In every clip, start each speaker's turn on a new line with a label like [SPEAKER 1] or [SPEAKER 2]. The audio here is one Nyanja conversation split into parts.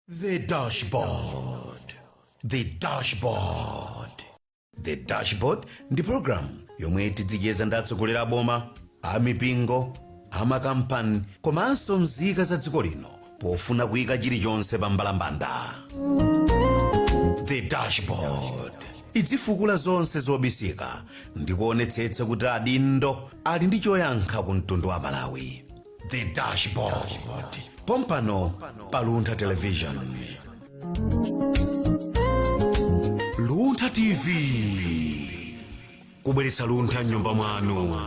[SPEAKER 1] The Dashboard. The Dashboard. The Dashboard ndi program yomwe tidzicheza ndi atsogoleri a boma, amipingo, amakampani komanso nzika za dziko lino pofuna kuyika chilichonse pa mbalambanda. The Dashboard idzifukula zonse zobisika ndi kuonetsetsa kuti adindo ali ndi choyankha ku mtundu wa Malawi. The Dashboard, pompano pa Luntha Television. Luntha TV, kubweretsa luntha m'nyumba mwanu.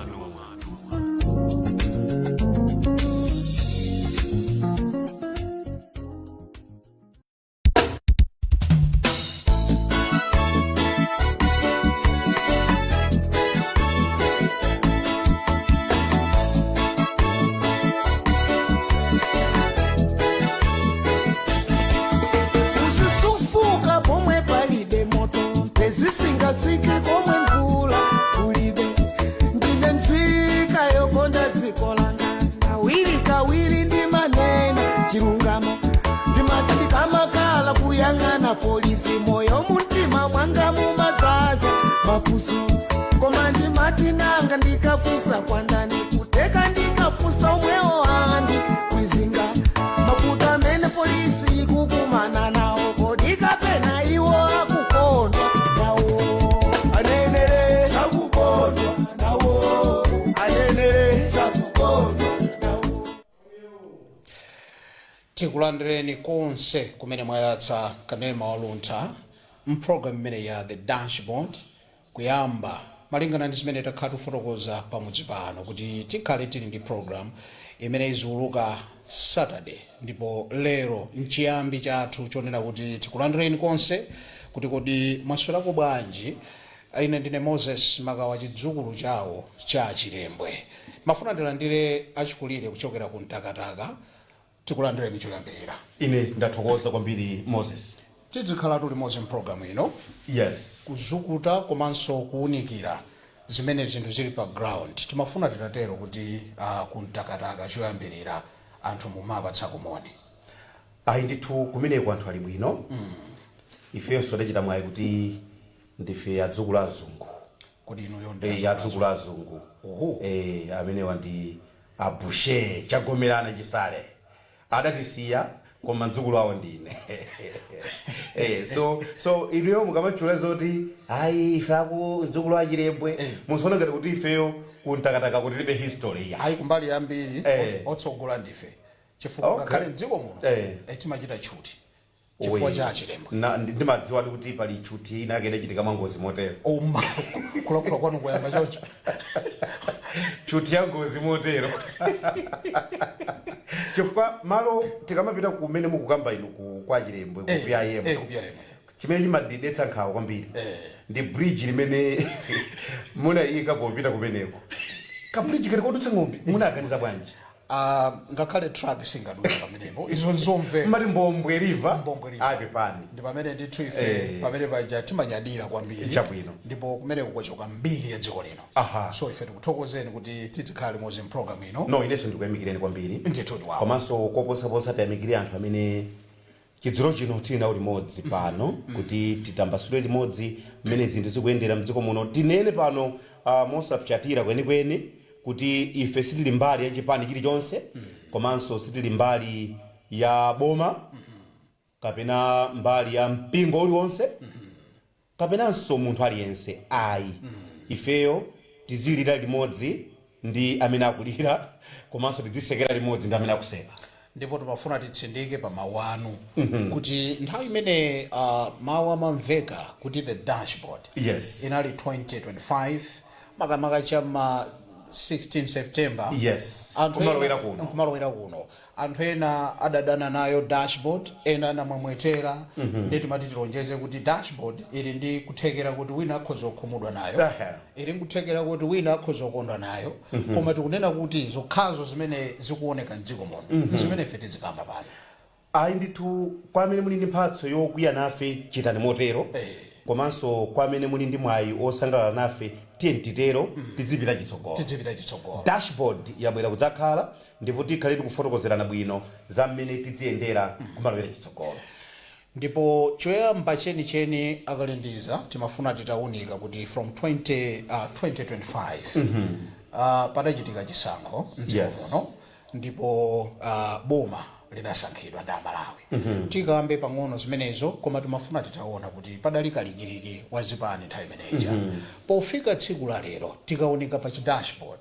[SPEAKER 2] Uzisufuka pomwe palibe moto, mpezisingasike komwe mvula kulibe. Ndine nzika yokonda dziko langa, kawiri kawiri ndimanena chilungamo. Ndimati ndikamakhala kuyang'ana polisi, moyo mumtima mwanga mumadzaza mafunso, koma ndimati nanga ndikafunsa kwandani? Kuteka ndikafunsa omwewo andi kwizinga mafuta amene polisi ikukumana nawo, kodi kapena iwo akukondwa nawo? Anenere sakukondwa nawo, anenere sakukondwa nawo.
[SPEAKER 3] Tikulandireni konse kumene mwayatsa kanema wa Luntha mpulogalamu imene ya The Dashboard, kuyamba malingana ndi zimene takhala tikufotokoza pamudzi pano kuti tikhale tili ndi program imene iziuluka Saturday, ndipo lero nchiyambi chathu chonena kuti tikulandireni konse kuti kodi mwaswerako bwanji. Ine ndine Moses Makawa, chidzukulu chawo cha Chilembwe. Mafuna ndilandire achikulire kuchokera ku Mtakataka. Tikulandireni choyambirira.
[SPEAKER 4] Ine ndathokoza kwambiri, Moses.
[SPEAKER 3] Tidzikhalatu limodzi mpulogalamu ino kuzukuta komanso kuwunikira zimene zinthu zili pa ground. Timafuna titatero kuti ku Mtakataka choyambirira anthu mumapatsa kumoni.
[SPEAKER 4] Ayi ndithu, kumeneko anthu ali bwino. Ifenso tachita mwayi kuti ndife adzukulu azungu.
[SPEAKER 3] Kodi inuyo ndi
[SPEAKER 4] adzukulu azungu?
[SPEAKER 3] Oho.
[SPEAKER 4] Amenewa ndi abushe Chagomerana Chisale, adatisiya koma mdzukulu wawo ndine. So inuyo mukamatchula zoti ayi ife aku mdzukulu achilembwe, musaone ngati kuti ifeyo kuntakataka kuti tilibe history ya
[SPEAKER 3] Ayi, kumbali yambiri otsogola ndife, chifukwa ngakhale mdziko muno timachita tchuti chifukwa cha Achilembwe.
[SPEAKER 4] Ndimadziwa ndi kuti pali tchuti ina yake idachitika mwangozi motero.
[SPEAKER 3] Uma kulakula kwanu kuyamba choncho.
[SPEAKER 4] Tchuti ya ngozi motero, chifukwa malo tikamapita kumene mukukamba inu kwa Chilembwe ku PIM,
[SPEAKER 3] Ku PIM.
[SPEAKER 4] Chimene chimadidetsa nkhawa kwambiri ndi bridge limene munayika popita kumeneko. Ka bridge kali kodutsa ng'ombe, munaganiza bwanji?
[SPEAKER 3] Ah, ngakhale truck singadutse pamenepo, izo nzomveka.
[SPEAKER 4] Mati Mbombwe River?
[SPEAKER 3] Mbombwe River.
[SPEAKER 4] Ayi, pepani.
[SPEAKER 3] Ndi pamene ndithu ife pamene paja timanyadira kwambiri. Ndipo kumeneko kwachoka mbiri ya dziko lino. So ife tikuthokozeni kuti tizikhala limodzi mpulogalamu ino.
[SPEAKER 4] No, inenso ndikuyamikireni kwambiri.
[SPEAKER 3] Ndithu wawo.
[SPEAKER 4] Komanso koposaposa tiyamikire anthu amene chidzulo chino tili nawo limodzi pano kuti titambasule limodzi mmene zinthu zikuyendera mdziko muno. Tinene pano mosapyatira kwenikweni kuti ife sitili mbali ya chipani chilichonse, komanso sitili mbali ya boma kapena mbali ya mpingo uliwonse kapenanso munthu aliyense, ayi. Ifeyo tizilira limodzi ndi amene akulira, komanso tizisekera limodzi ndi amene akuseka.
[SPEAKER 3] Ndipo timafuna titsindike pa mawu anu kuti nthawi imene mawu amamveka kuti The Dashboard inali 2025, makamaka chama 16 September. Anthu
[SPEAKER 4] Kumalowera kuno.
[SPEAKER 3] Kumalowera kuno, anthu ena adadana nayo dashboard, ena anamwemwetera. Ndi timati tilonjeze kuti dashboard ili ndi kuthekera kuti wina akhoza kukhumudwa nayo, ili nkuthekera kuti wina akhoza kukondwa nayo, koma tikunena kuti zokhazo zimene zikuoneka mdziko muno, zimene ife tizikamba pano.
[SPEAKER 4] Ayi ndithu, kwa amene muli ndi mphatso yokwiya nafe, chitani motero. Komanso kwa amene muli ndi mwayi osangalala nafe, tiye titero, tidzipita chitsogolo.
[SPEAKER 3] Tidzipita chitsogolo.
[SPEAKER 4] Dashboard yabwera kudzakhala, ndipo tikhale tikufotokozerana bwino za mmene tidziyendera kumalowera chitsogolo.
[SPEAKER 3] Ndipo choyamba chenicheni, akalindiza, timafuna titaunika kuti from 2025 padachitika chisankho mdziko muno, ndipo boma lidasankhidwa ndi Amalawi. Tikambe pang'ono zimenezo, koma timafuna titaona kuti padali kalikiliki wa zipani nthawi imeneja. Pofika tsiku la lero, tikaoneka pa chidashboard,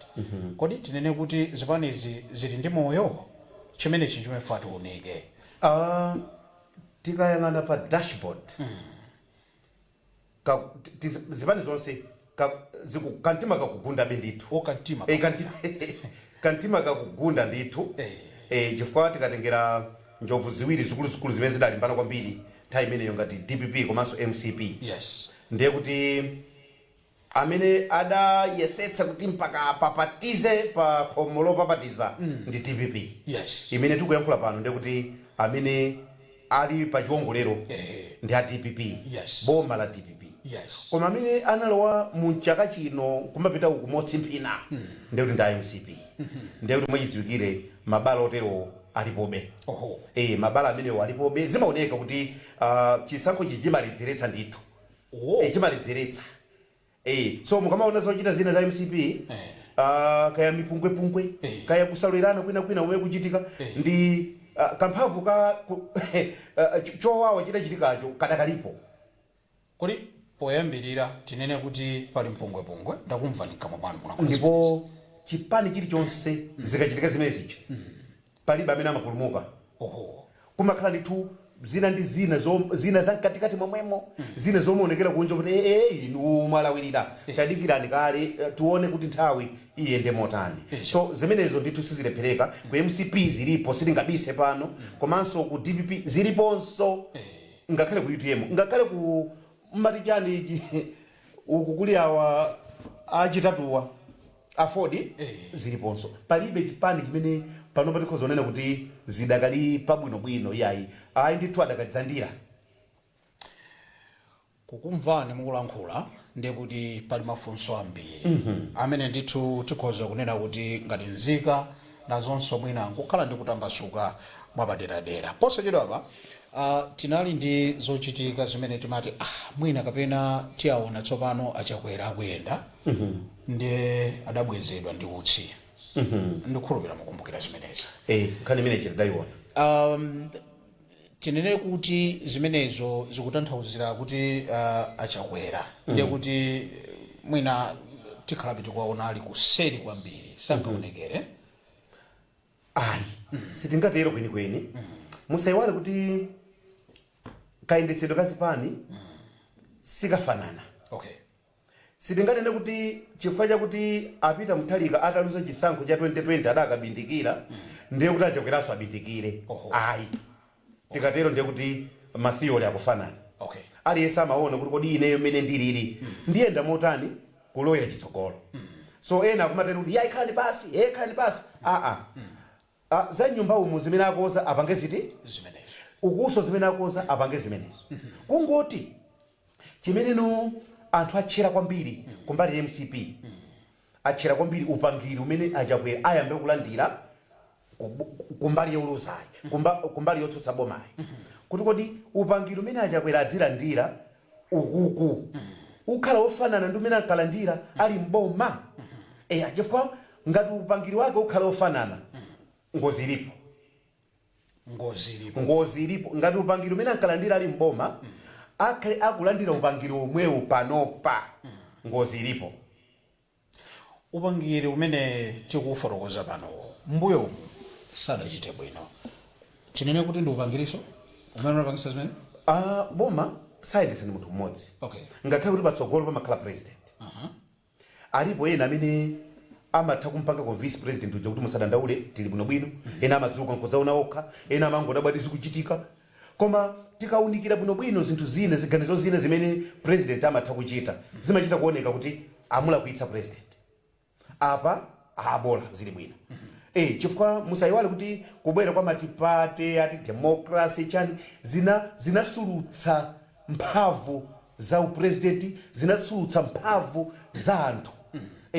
[SPEAKER 3] kodi tinene kuti zipanizi zili ndi moyo? Chimenechi chimefuna tiunike.
[SPEAKER 4] Tikayang'ana pa dashboard, zipani zonse kantima kakugundabe ndithu.
[SPEAKER 3] Okantima.
[SPEAKER 4] Kantima kakugunda ndithu. Chifukwa tikatengera njovu ziwiri zikuluzikulu zimene zidalimbana kwambiri nthawi imeneyo, ngati DPP komanso MCP, ndiye kuti amene adayesetsa kuti mpaka apapatize pa khomo lopapatiza ndi DPP, imene tikuyankhula pano. Ndiye kuti amene ali pa chiwongolero ndi a DPP, boma la DPP. Koma amene analowa mu chaka chino kumapita uku motsimphina, ndiye kuti ndi a MCP. Ndiye kuti mwachidziwikire mabala oterowo alipobe. Mabala amenewo alipobe. Zimaoneka kuti chisankho chichi chimaledzeretsa ndithu. Chimaledzeretsa. So mukamaona zochita zina za MCP, kaya mipungwepungwe, kaya kusalwerana kwinakwina kumene kuchitika, ndi kamphamvu ka chowawa chitachitikacho kadakalipo.
[SPEAKER 3] Kodi poyambirira tinene kuti pali mpungwepungwe? Ndakumva mkamwa mwanu mulankhula.
[SPEAKER 4] Ndipo chipani chilichonse zikachitika zimene zija, palibe amene amapulumuka. Kumakhala ndithu zina ndi zina, zina za mkatikati momwemo, zina zomaonekera kunja kuti inu mwalawirira, tadikirani kale, tione kuti nthawi iyende motani. So zimenezo ndithu sizilephereka. Ku MCP zilipo, sitingabise pano, komanso ku DPP ziliponso, ngakhale ku UTM, ngakhale ku mmati chani uku kuli awa achitatuwa, AFORD, ziliponso. Palibe chipani chimene pano patikhoza kunena kuti zidakali pabwinobwino, iyayi, ayi ndithu, adakadzandira.
[SPEAKER 3] Kukumvani mukulankhula, ndiye kuti pali mafunso ambiri amene ndithu tikhoza kunena kuti ngati nzika nazonso mwina nkukhala ndi kutambasuka mwapaderadera. Posachedwapa tinali ndi zochitika zimene timati, ah, mwina kapena tiyaona tsopano Achakwera akuyenda, ndiye adabwezedwa ndi utsi. Ndikukhulupirira mukumbukira zimenezi.
[SPEAKER 4] Nkhani imene chitidayiona.
[SPEAKER 3] Tinene kuti zimenezo zikutanthauzira kuti Achakwera, ndiye kuti mwina tikhalabe tikuwaona ali kuseri kwambiri, sangaonekere?
[SPEAKER 4] Ayi, sitingatero kwenikweni. Musayiwale kuti kayendetsedwe ka zipani sikafanana. Sitinganene kuti chifukwa chakuti apita Mutharika ataluza chisankho cha 2020 adakabindikira, ndiye kuti Achakweranso abindikire. Ayi, tikatero ndiye kuti ma theory akufanana. Aliyense amaona kuti kodi ineyo mmene ndilili ndiyenda motani kulowera chitsogolo. So ena akumatero kuti yayi, khalani pasi, khalani pasi. Aa, za nyumba umu zimene akoza apange ziti?
[SPEAKER 3] Zimenezo.
[SPEAKER 4] Ukuso zimene akoza apange zimenezo. Kungoti chimeneno anthu atchera kwambiri kumbali ya MCP, atchera kwambiri upangiri umene Achakwera ayambe kulandira kumbali yoluzayi, kumbali yotsutsa bomayi, kuti kodi upangiri umene Achakwera adzilandira ukuku ukhala wofanana ndi umene ankalandira ali mboma? Eya, chifukwa ngati upangiri wake ukhala wofanana, ngozi ilipo.
[SPEAKER 3] Ngozi ilipo.
[SPEAKER 4] Ngozi ilipo. Ngati upangiri umene ankalandira ali mboma akhale akulandira upangiri omwewu panopa, ngozi ilipo.
[SPEAKER 3] Upangiri umene tikuufotokoza panowo, mbuyo umu sadachite bwino, tinene kuti ndi upangiriso umene unapangisa zimene?
[SPEAKER 4] Boma sayendetsa ndi munthu mmodzi. Ngakhale kuti patsogolo pamakhala president, alipo ena amene amatha kumpanga ku vice president uja kuti musadandaule, tili bwinobwino. Ena amadzuka nkudzaona okha, ena amangodabwa zikuchitika. Koma tikaunikira bwinobwino zinthu zina, ziganizo zina zimene president amatha kuchita zimachita kuoneka kuti amulakwitsa president apa, abola zili bwino. Chifukwa musayiwale kuti kubwera kwa multiparty, ati democracy chani, zina zinasulutsa mphamvu. za upresidenti, zinatsutsa mphamvu za anthu.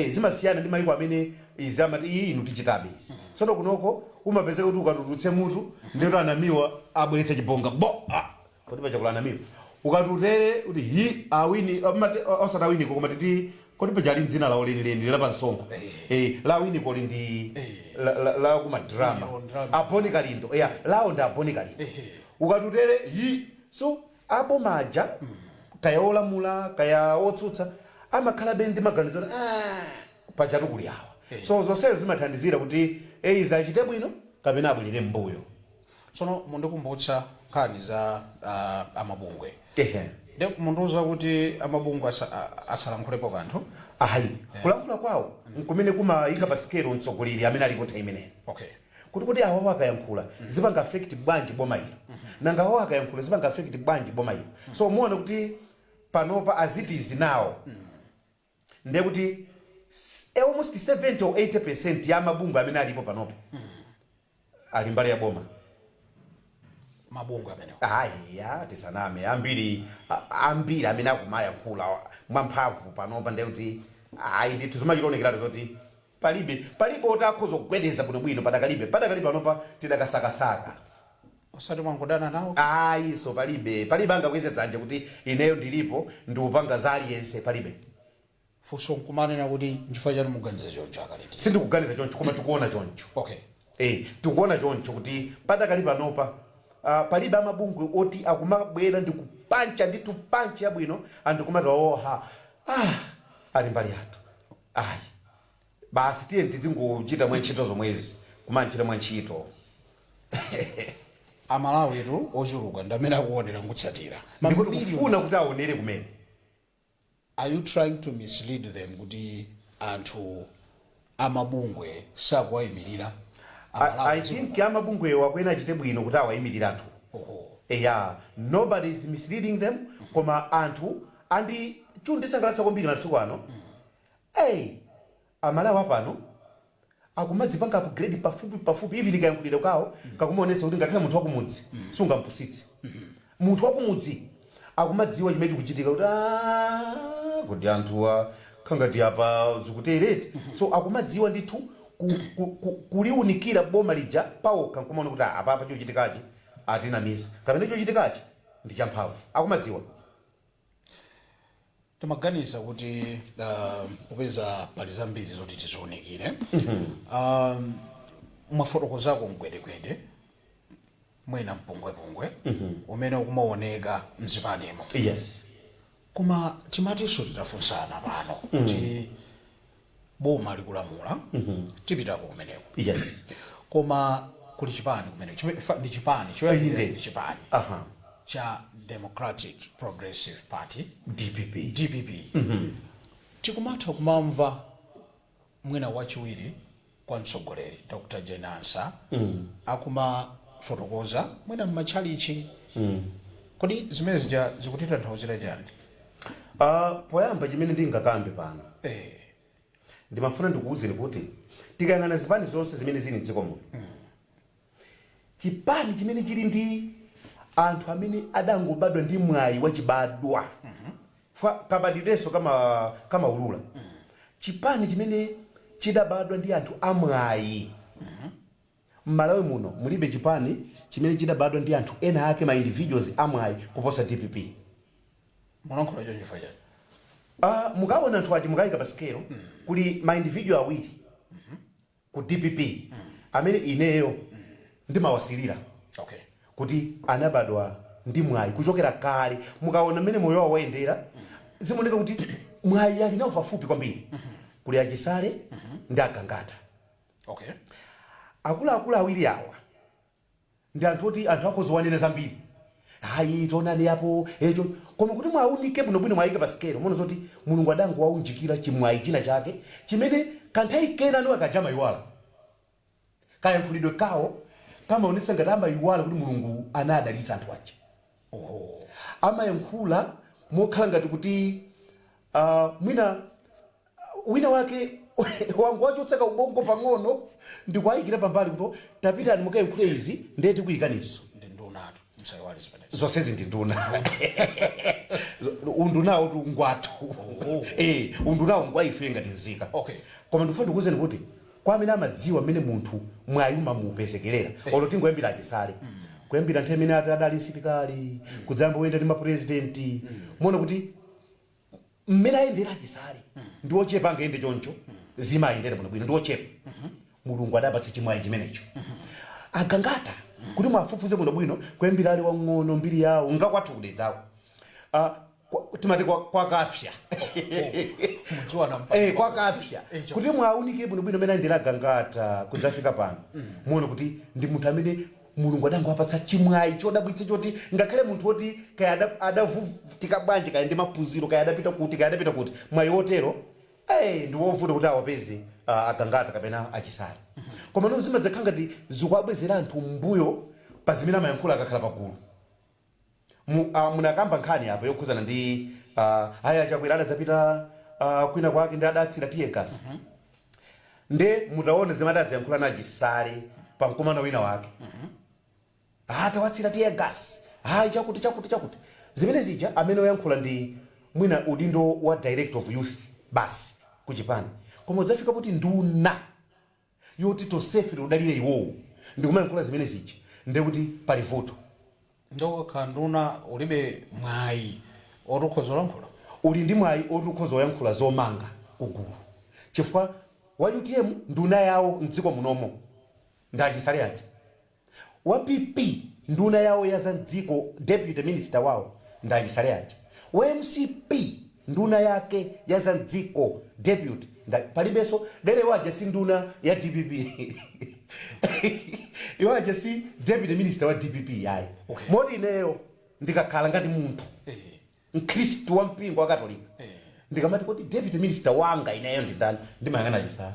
[SPEAKER 4] Zimasiyana ndi mayiko amene izi amati, "Iyi inu tichitabe izi." Tsono kunoko umapezeka kuti ukatututse mutu, ndero anamiwa abweretse chibonga bo, ah, kodi pachakula anamiwa ukatutere kuti hi awini amati osati awiniko, koma titi kodi pachali dzina lawo lenileni la pansongo, la awiniko ndi la kumadrama.
[SPEAKER 3] Iro, drama.
[SPEAKER 4] Aboni Kalindo, yeah, lawo ndi aboni Kalindo. Ukatutere hi, so abomaja kaya olamula kaya otsutsa amakhalabe ndi maganizo, ah, pajatu kuli awa. So zonsezo zimathandizira kuti either achite bwino kapena abwerere mbuyo.
[SPEAKER 3] Tsono mundikumbutsa nkhani za amabungwe.
[SPEAKER 4] Ehe.
[SPEAKER 3] Ndi mundiuza kuti amabungwe asalankhulepo kanthu?
[SPEAKER 4] Ayi, kulankhula kwawo nkumene kumayika pa sikelo mtsogoleri amene alipo nthawi imeneyo, kuti awawo akayankhula zipanga affect bwanji boma ilo, nanga awawo akayankhula zipanga affect bwanji boma ilo. So muona kuti panopa azitizi nawo, ndiye kuti almost 70 or 80% ya mabungwe amene alipo panopa ali mbali ya boma.
[SPEAKER 3] Mabungwe amenewo?
[SPEAKER 4] Ayiya, tisaname, ambiri ambiri amene akumayankhula mwamphamvu panopa, ndiye kuti ayi ndithu zimachitonekeratu zoti palibe oti akhoza kugwedeza bwinobwino. Padakalibe panopa, tidakasakasaka.
[SPEAKER 3] Osati mwangodana nawo?
[SPEAKER 4] Ayi, so palibe angakweze dzanja kuti ineyo ndilipo ndiupanga za aliyense, palibe.
[SPEAKER 3] Funso nkumanena kuti nchifukwa chani muganiza choncho akaliti?
[SPEAKER 4] Sindikuganiza choncho, koma tikuona choncho. Tikuona choncho kuti padakali panopa palibe amabungwe oti akumabwera ndi kupancha ndithu panchi yabwino, anthu kumati, "Oha, ah, ali mbali yathu." Ayi basi, tiye tizingochita mwa ntchito zomwezi, kumanchita mwa ntchito.
[SPEAKER 3] Amalawitu ochuluka ndi amene akuonera nkutsatira.
[SPEAKER 4] Ndipo tikufuna kuti aonere kumene.
[SPEAKER 3] Are you trying to mislead them kuti anthu amabungwe sakuwayimirira?
[SPEAKER 4] I think amabungwewo akwena achite bwino kuti awayimirira anthu. Eya, nobody is misleading them, koma anthu andi chundisangalatsa kwambiri masiku ano, hey, Amalawi apano akumadzipanga upgrade pafupi pafupi. Even kayankhulidwe kawo kakumaonetsa kuti ngakhale munthu wakumudzi sungampusitse. Munthu wakumudzi akumadziwa chimene chikuchitika kuti, "Ah, kuti anthuwa khangati apa zikutereti." So akumadziwa ndithu kuliunikira boma lija pawokha nkumaona kuti, "Ah, apapa chochitikachi atinamisa kapena chochitikachi ndi champhamvu." Akumadziwa.
[SPEAKER 3] Timaganiza kuti popeza pali zambiri zoti tiziunikire, mwafotokozako mgwedegwede, mwina mpungwepungwe umene ukumaoneka mzipanimo. Koma timatinso titafunsana pano kuti boma likulamula, tipitako kumeneko, koma kuli chipani kumeneko, ndi chipani choyambirira, ndi chipani cha Democratic Progressive Party.
[SPEAKER 4] DPP.
[SPEAKER 3] DPP. Tikumatha kumamva mwina wachiwiri kwa mtsogoleri Dr Jane Ansah akumafotokoza mwina mmatchalichi. Kodi zimene zija zikutitanthauzira chani?
[SPEAKER 4] Poyamba chimene ndingakambe pano, ndimafuna ndikuwuzeni kuti tikayang'ana zipani zonse zimene zili mdziko muno, chipani chimene chili ndi anthu amene adangobadwa ndi mwayi wachibadwa, fa kabadidwenso kama kamaulula, chipani chimene chidabadwa ndi anthu amwayi m'Malawi muno, mulibe chipani chimene chidabadwa ndi anthu ena ake, ma individuals amwayi, kuposa DPP.
[SPEAKER 3] Mulankhula choncho chifukwa chani?
[SPEAKER 4] Mukaona anthu aja, mukayika pa scale, kuli ma individual awiri ku DPP amene ineyo ndimawasilira kuti anabadwa ndi mwayi kuchokera kale. Mukaona mmene moyo wawo wayendera, zimaoneka kuti mwayi ali nawo pafupi kwambiri. Kuli Achisale ndi Agangata. Akuluakulu awiri awa ndi anthu oti anthu akhoza wanena zambiri, "Hayi, tionani apo echo," koma kuti mwaunike bwinobwino, mwayike pa sikelo, muona zoti Mulungu adangowaunjikira chimwayi china chake chimene kanthawi kena anu akaja amayiwala. Kayankhulidwe kawo kamaonetsa ngati amayiwala kuti Mulungu anadalitsa anthu aja. Amayankhula mokhala ngati kuti mwina wina wake wangu wachotseka ubongo pang'ono ndikuayikira pambali kuti, "Tapitani mukayankhule izi, ndiye tikuyikaninso."
[SPEAKER 3] Ndi ndunatu. Msaiwale zimenezo.
[SPEAKER 4] Zonsezi ndi nduna. Undunawo tu ngwathu. Undunawo ngwa ife ngati nzika. Koma ndifuna ndikuwuzeni kuti kwa amene amadziwa mmene munthu mwayi umamupezekerera, olo tingoyambira achisale, kuyambira nthawi imene ati adali msilikali, kudzayamba kuyenda ndi mapurezidenti, muona kuti mmene ayendera achisale ndi ochepa angayende choncho, zimayendera bwinobwino ndi ochepa. Mulungu adapatsa chimwayi chimenecho agangata kuti mwafufuze bwinobwino kuyambira ali wang'ono, mbiri yawo ngakwathu kudedzako. Timati kwakapya.
[SPEAKER 3] Mudziwana mpaka.
[SPEAKER 4] Kwakapya. Kuti mwaunikire bwinobwino mmene ayendera agangata kudzafika pano, muone kuti ndi munthu amene Mulungu adangowapatsa chimwayi chodabwitsa choti ngakhale munthu woti kaya adavutika bwanji, kaya ndi maphunziro, kaya adapita kuti, kaya adapita kuti, mwayi wotero ndi wovuta kuti awapeze agangata kapena achisale. Koma no, zimadzakhala ngati zikuwabwezera anthu mbuyo pa zimene amayankhula akakhala pagulu. Munakamba nkhani apa yokhuzana ndi aya Chakwera adadzapita kwina kwake ndi adatsira tear gas. Nde mutaone zimene adadziyankhula na Chisale pa mkumano wina wake, atawatsira tear gas, hayi, chakuti chakuti chakuti, zimene zija amene oyankhula ndi mwina udindo wa director of youth basi kuchipani, koma udzafika kuti nduna yoti tonsefe tikudalire iwowo ndikumayankhula zimene zija, ndekuti pali vuto.
[SPEAKER 3] Ndokakhala nduna ulibe mwayi oti ukhoza kulankhula?
[SPEAKER 4] Uli ndi mwayi oti ukhoza kuyankhula zomanga kugulu, chifukwa wa UTM nduna yawo mdziko munomo ndi achisale aja, wa PP nduna yawo ya za mdziko, deputy minister wawo ndi achisale aja, wa MCP nduna yake ya za mdziko, deputy palibenso dere waja si nduna ya DPP, iwo aja si deputy minister wa DPP yayi. Moti ineyo ndikakhala ngati munthu mkhristu wa mpingo wa Katolika, ndikamati kuti deputy minister wanga ineyo ndi ndani, ndimayang'ana chisale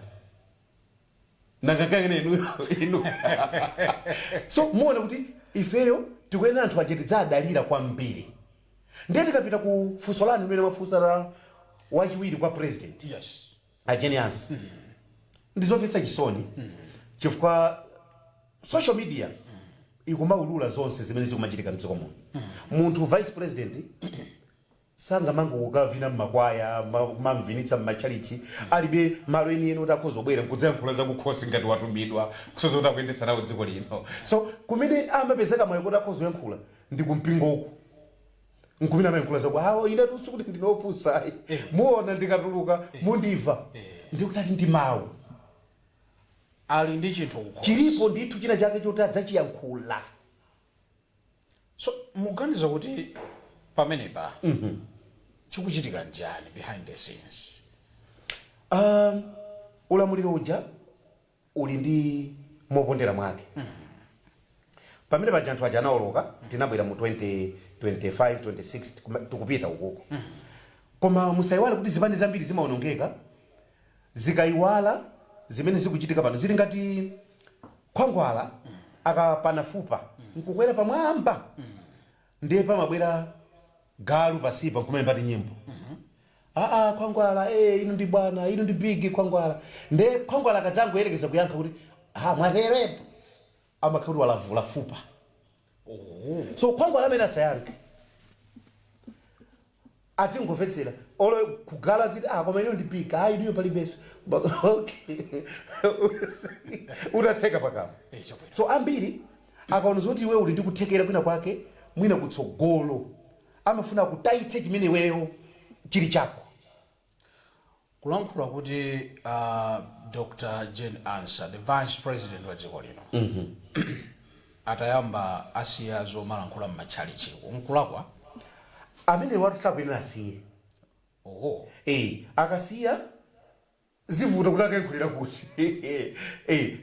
[SPEAKER 4] nangakangene inuyo inu. So muone kuti ifeyo tikuyenera anthu aja tidzadalira kwambiri. Ndiye tikapita ku funso lanu limene mwafunsa la wachiwiri kwa president, a Jane Ansah, ndizomvetsa chisoni chifukwa social media ikumaulula zonse zimene zikumachitika mdziko muno. Munthu vice president sangamango kukavina mmakwaya, kumamvinitsa mmatchalichi, alibe malo enieni oti akhoza kubwera nkudzayankhula zakukhosi ngati watumidwa kusoza kuti akuyendetsa nawo dziko lino. So kumene amapezeka mwayi kuti akhoza kuyankhula ndi kumpingoku, nkumene amayankhula zaku awo, ine tunso kuti ndinopusa, muona ndikatuluka mundimva, ndikuti ali ndi mawu.
[SPEAKER 3] Ali ndi chinthu kukhosi.
[SPEAKER 4] Chilipo ndithu china chake choti adzachiyankhula.
[SPEAKER 3] So muganiza kuti pamenepa chikuchitika njani behind the scenes?
[SPEAKER 4] Ulamuliro uja uli ndi mopondera mwake. Pamene paja anthu aja anaoloka, tinabwera mu 2025 26, tikupita ukuko. Koma musayiwale kuti zipani zambiri zimaonongeka zikayiwala zimene zikuchitika pano. Zili ngati khwangwala akapana fupa nkukwera pamwamba, ndiye pamabwera galu pasipa nkumayimba nyimbo, "Aa, khwangwala, inu ndi bwana, inu ndi big khwangwala." Nde khwangwala akadzangoyerekeza kuyankha kuti, "Ah, mwaterepo," amakhala kuti walavula fupa. So khwangwala amene asayankhe, adzingomvetsera olo kugala ziti, "Ah, koma inu ndi big, ah, inuyo palibenso." Okay, utatseka pakamwa.
[SPEAKER 3] Chabwino.
[SPEAKER 4] So ambiri akaona zoti iwe uli ndi kuthekera kwina kwake mwina kutsogolo, amafuna kutayitse chimene iweyo chili chako.
[SPEAKER 3] Kulankhula kuti Dr Jane Ansah, the vice president wa dziko lino, atayamba asiya zomalankhula m'matchalichi, nkulakwa?
[SPEAKER 4] Amene watu sakuyenera asiye. Akasiya zivuta kuti akayankhulira kuti,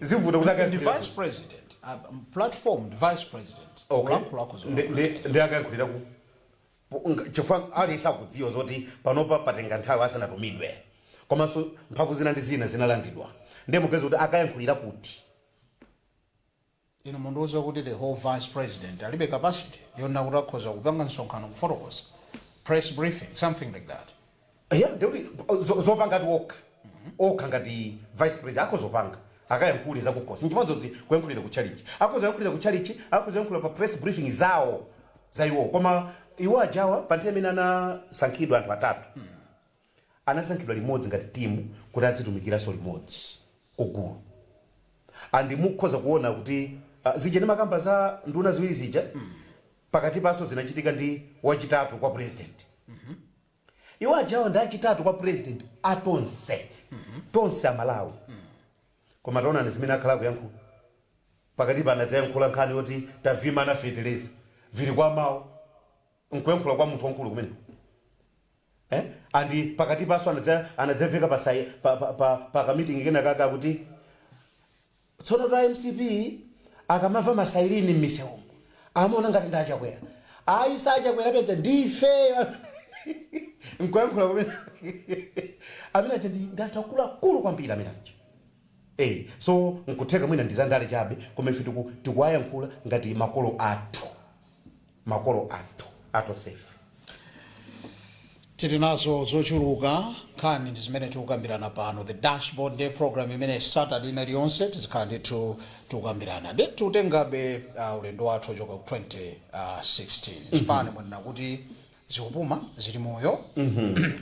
[SPEAKER 4] zivuta kuti
[SPEAKER 3] Ndi
[SPEAKER 4] akayankhulira
[SPEAKER 3] vice president, platform vice president. Kulankhulako.
[SPEAKER 4] Ndi akayankhulira ku chifukwa aliyense akudziwa zoti panopa patenga nthawi asanatumidwe, komanso mphamvu zina ndi zina zinalandidwa, ndiye muganiza kuti akayankhulira kuti?
[SPEAKER 3] Inu mundiuza kuti the whole vice president alibe capacity yona kuti akhoza kupanga msonkhano, kufotokoza, press briefing, something like that?
[SPEAKER 4] Yeah, ndikuti zopanga ti okha okha ngati vice president akhozopanga. Akayankhule zakukhosi. Nchimodzimodzi kuyankhulira kutchalichi, akhoza kuyankhulira kutchalichi, akhoza kuyankhula pa press briefing zawo za iwo. Koma iwo ajawa, pa nthawi imene anasankhidwa anthu atatu, anasankhidwa limodzi ngati timu kuti azitumikiranso limodzi kugulu. And mukhoza kuona kuti zija ndi makamba za nduna ziwiri zija, pakati paso zinachitika ndi wachitatu kwa president. Iwo ajawa ndi achitatu kwa president atonse, tonse Amalawi. Koma taonani zimene akhala kuyankhula pakati pa, anadzayankhula nkhani yoti tavima anafetereza vili kwa mawu, nkuyankhula kwa munthu wamkulu kumene, eh? And pakati paso anadzaveka pa, pa, pa, pa, pa kamitingi kena kaka kuti tsono ta MCP akamamva ma siren m'misewu amaona ngati ndachakwera. Ayi, sachakwera pete, ndife. Nkuyankhula kumene amene aja ndi anthu akuluakulu kwambiri amene aja. So nkutheka mwina ndizandale chabe, koma ife tikuwayankhula ngati makolo athu, makolo athu atosefe.
[SPEAKER 3] Tili nazo zochuluka nkhani ndi zimene tikukambirana pano. The Dashboard ndiye program imene Saturday ina iliyonse tizikhala ndithu tikukambirana. Ndi tikutengabe ulendo wathu ochoka ku 2016. Zipani mwenena kuti zikupuma, zili moyo,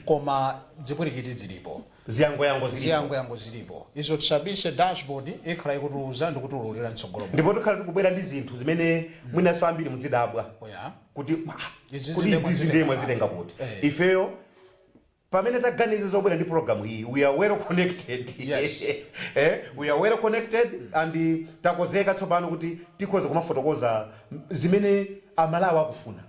[SPEAKER 3] koma zipwirikiti zilipo.
[SPEAKER 4] Ziyangoyango zilipo.
[SPEAKER 3] Ziyangoyango zilipo. Izo tisabise, dashboard ikhala ikutiuza ndi kutiululira mtsogolo muno.
[SPEAKER 4] Ndipo tikhala tikubwera ndi zinthu zimene mwinanso ambiri muzidabwa
[SPEAKER 3] Oya.
[SPEAKER 4] kuti
[SPEAKER 3] Izizi
[SPEAKER 4] kuti
[SPEAKER 3] ndemwe
[SPEAKER 4] izizi
[SPEAKER 3] zitenga
[SPEAKER 4] ndemwe zitenga kuti. Ifeyo pamene taganiza zobwera ndi program iyi, we are well connected. We are well connected and takonzeka tsopano kuti tikhoza kumafotokoza zimene Amalawi akufuna.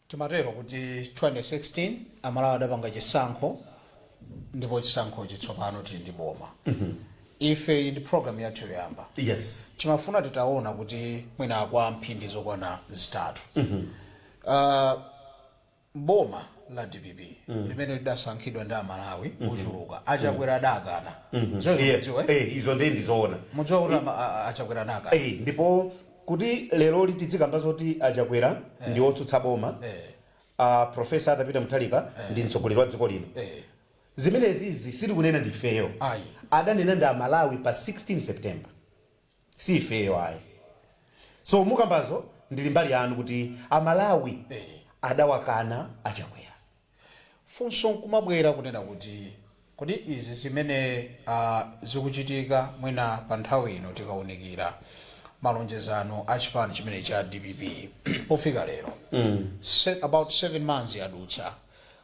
[SPEAKER 3] Timatero kuti 2016 Amalawi adapanga chisankho, ndipo chisankhochi tsopano tili ndi boma. Ife iyi ndi program yathu yoyamba. Timafuna titaona kuti mwina kwa mphindi zokwana 3, boma la DPP limene lidasankhidwa ndi Amalawi ochuluka, Achakwera adakana. Zozo mudziwa, eh?
[SPEAKER 4] Eh, izo ndiye ndizoona.
[SPEAKER 3] Mudziwa kuti Achakwera anakana.
[SPEAKER 4] Ndipo kuti lero tizikamba zoti Achakwera ndi otsutsa boma, Professor Arthur Peter Mutharika ndi mtsogoleri wa dziko lino, zimenezizi sitikunena ndifeyo.
[SPEAKER 3] Ayi.
[SPEAKER 4] Adanena ndi Amalawi pa 16 September, si ifeyo ayi. So mukambazo ndili mbali yanu kuti Amalawi adawakana Achakwera.
[SPEAKER 3] Funso nkumabwera kunena kuti kodi izi zimene zikuchitika mwina pa nthawi ino, tikaunikira malonjezano a chipani chimene cha DPP pofika lero, about 7 months yadutsa,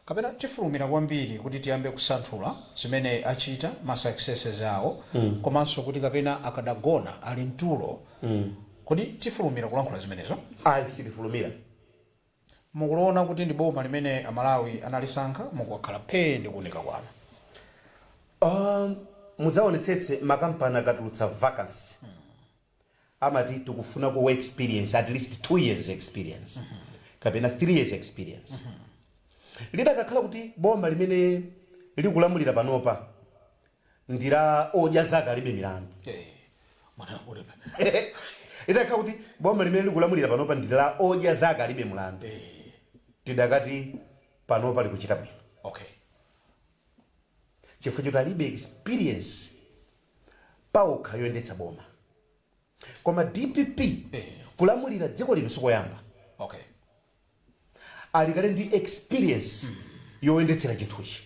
[SPEAKER 3] kapena tifulumira kwambiri kuti tiyambe kusanthula zimene achita, ma successes awo, komanso kuti kapena akadagona ali mtulo? Kodi tifulumira kulankhula zimenezo?
[SPEAKER 4] Ayi, sitifulumira.
[SPEAKER 3] Mukuliona kuti ndi boma limene Amalawi analisankha, mukukhala phee ndi kuunika kwanu?
[SPEAKER 4] Mudzaonetsetse makampani akatulutsa vacancy, amati tikufuna ku experience at least 2 years experience kapena 3 years experience. Lidakakhala kuti boma limene likulamulira panopa ndi la odya zake alibe milandu,
[SPEAKER 3] Mwana kuti
[SPEAKER 4] lidakakhala kuti boma limene likulamulira panopa ndi la odya zake alibe mulandu, tidakati panopa likuchita bwino, chifukwa choti alibe experience paokha yoyendetsa boma. Koma DPP kulamulira dziko lino sikoyamba. Ali kale ndi experience yoyendetsera chinthuchi.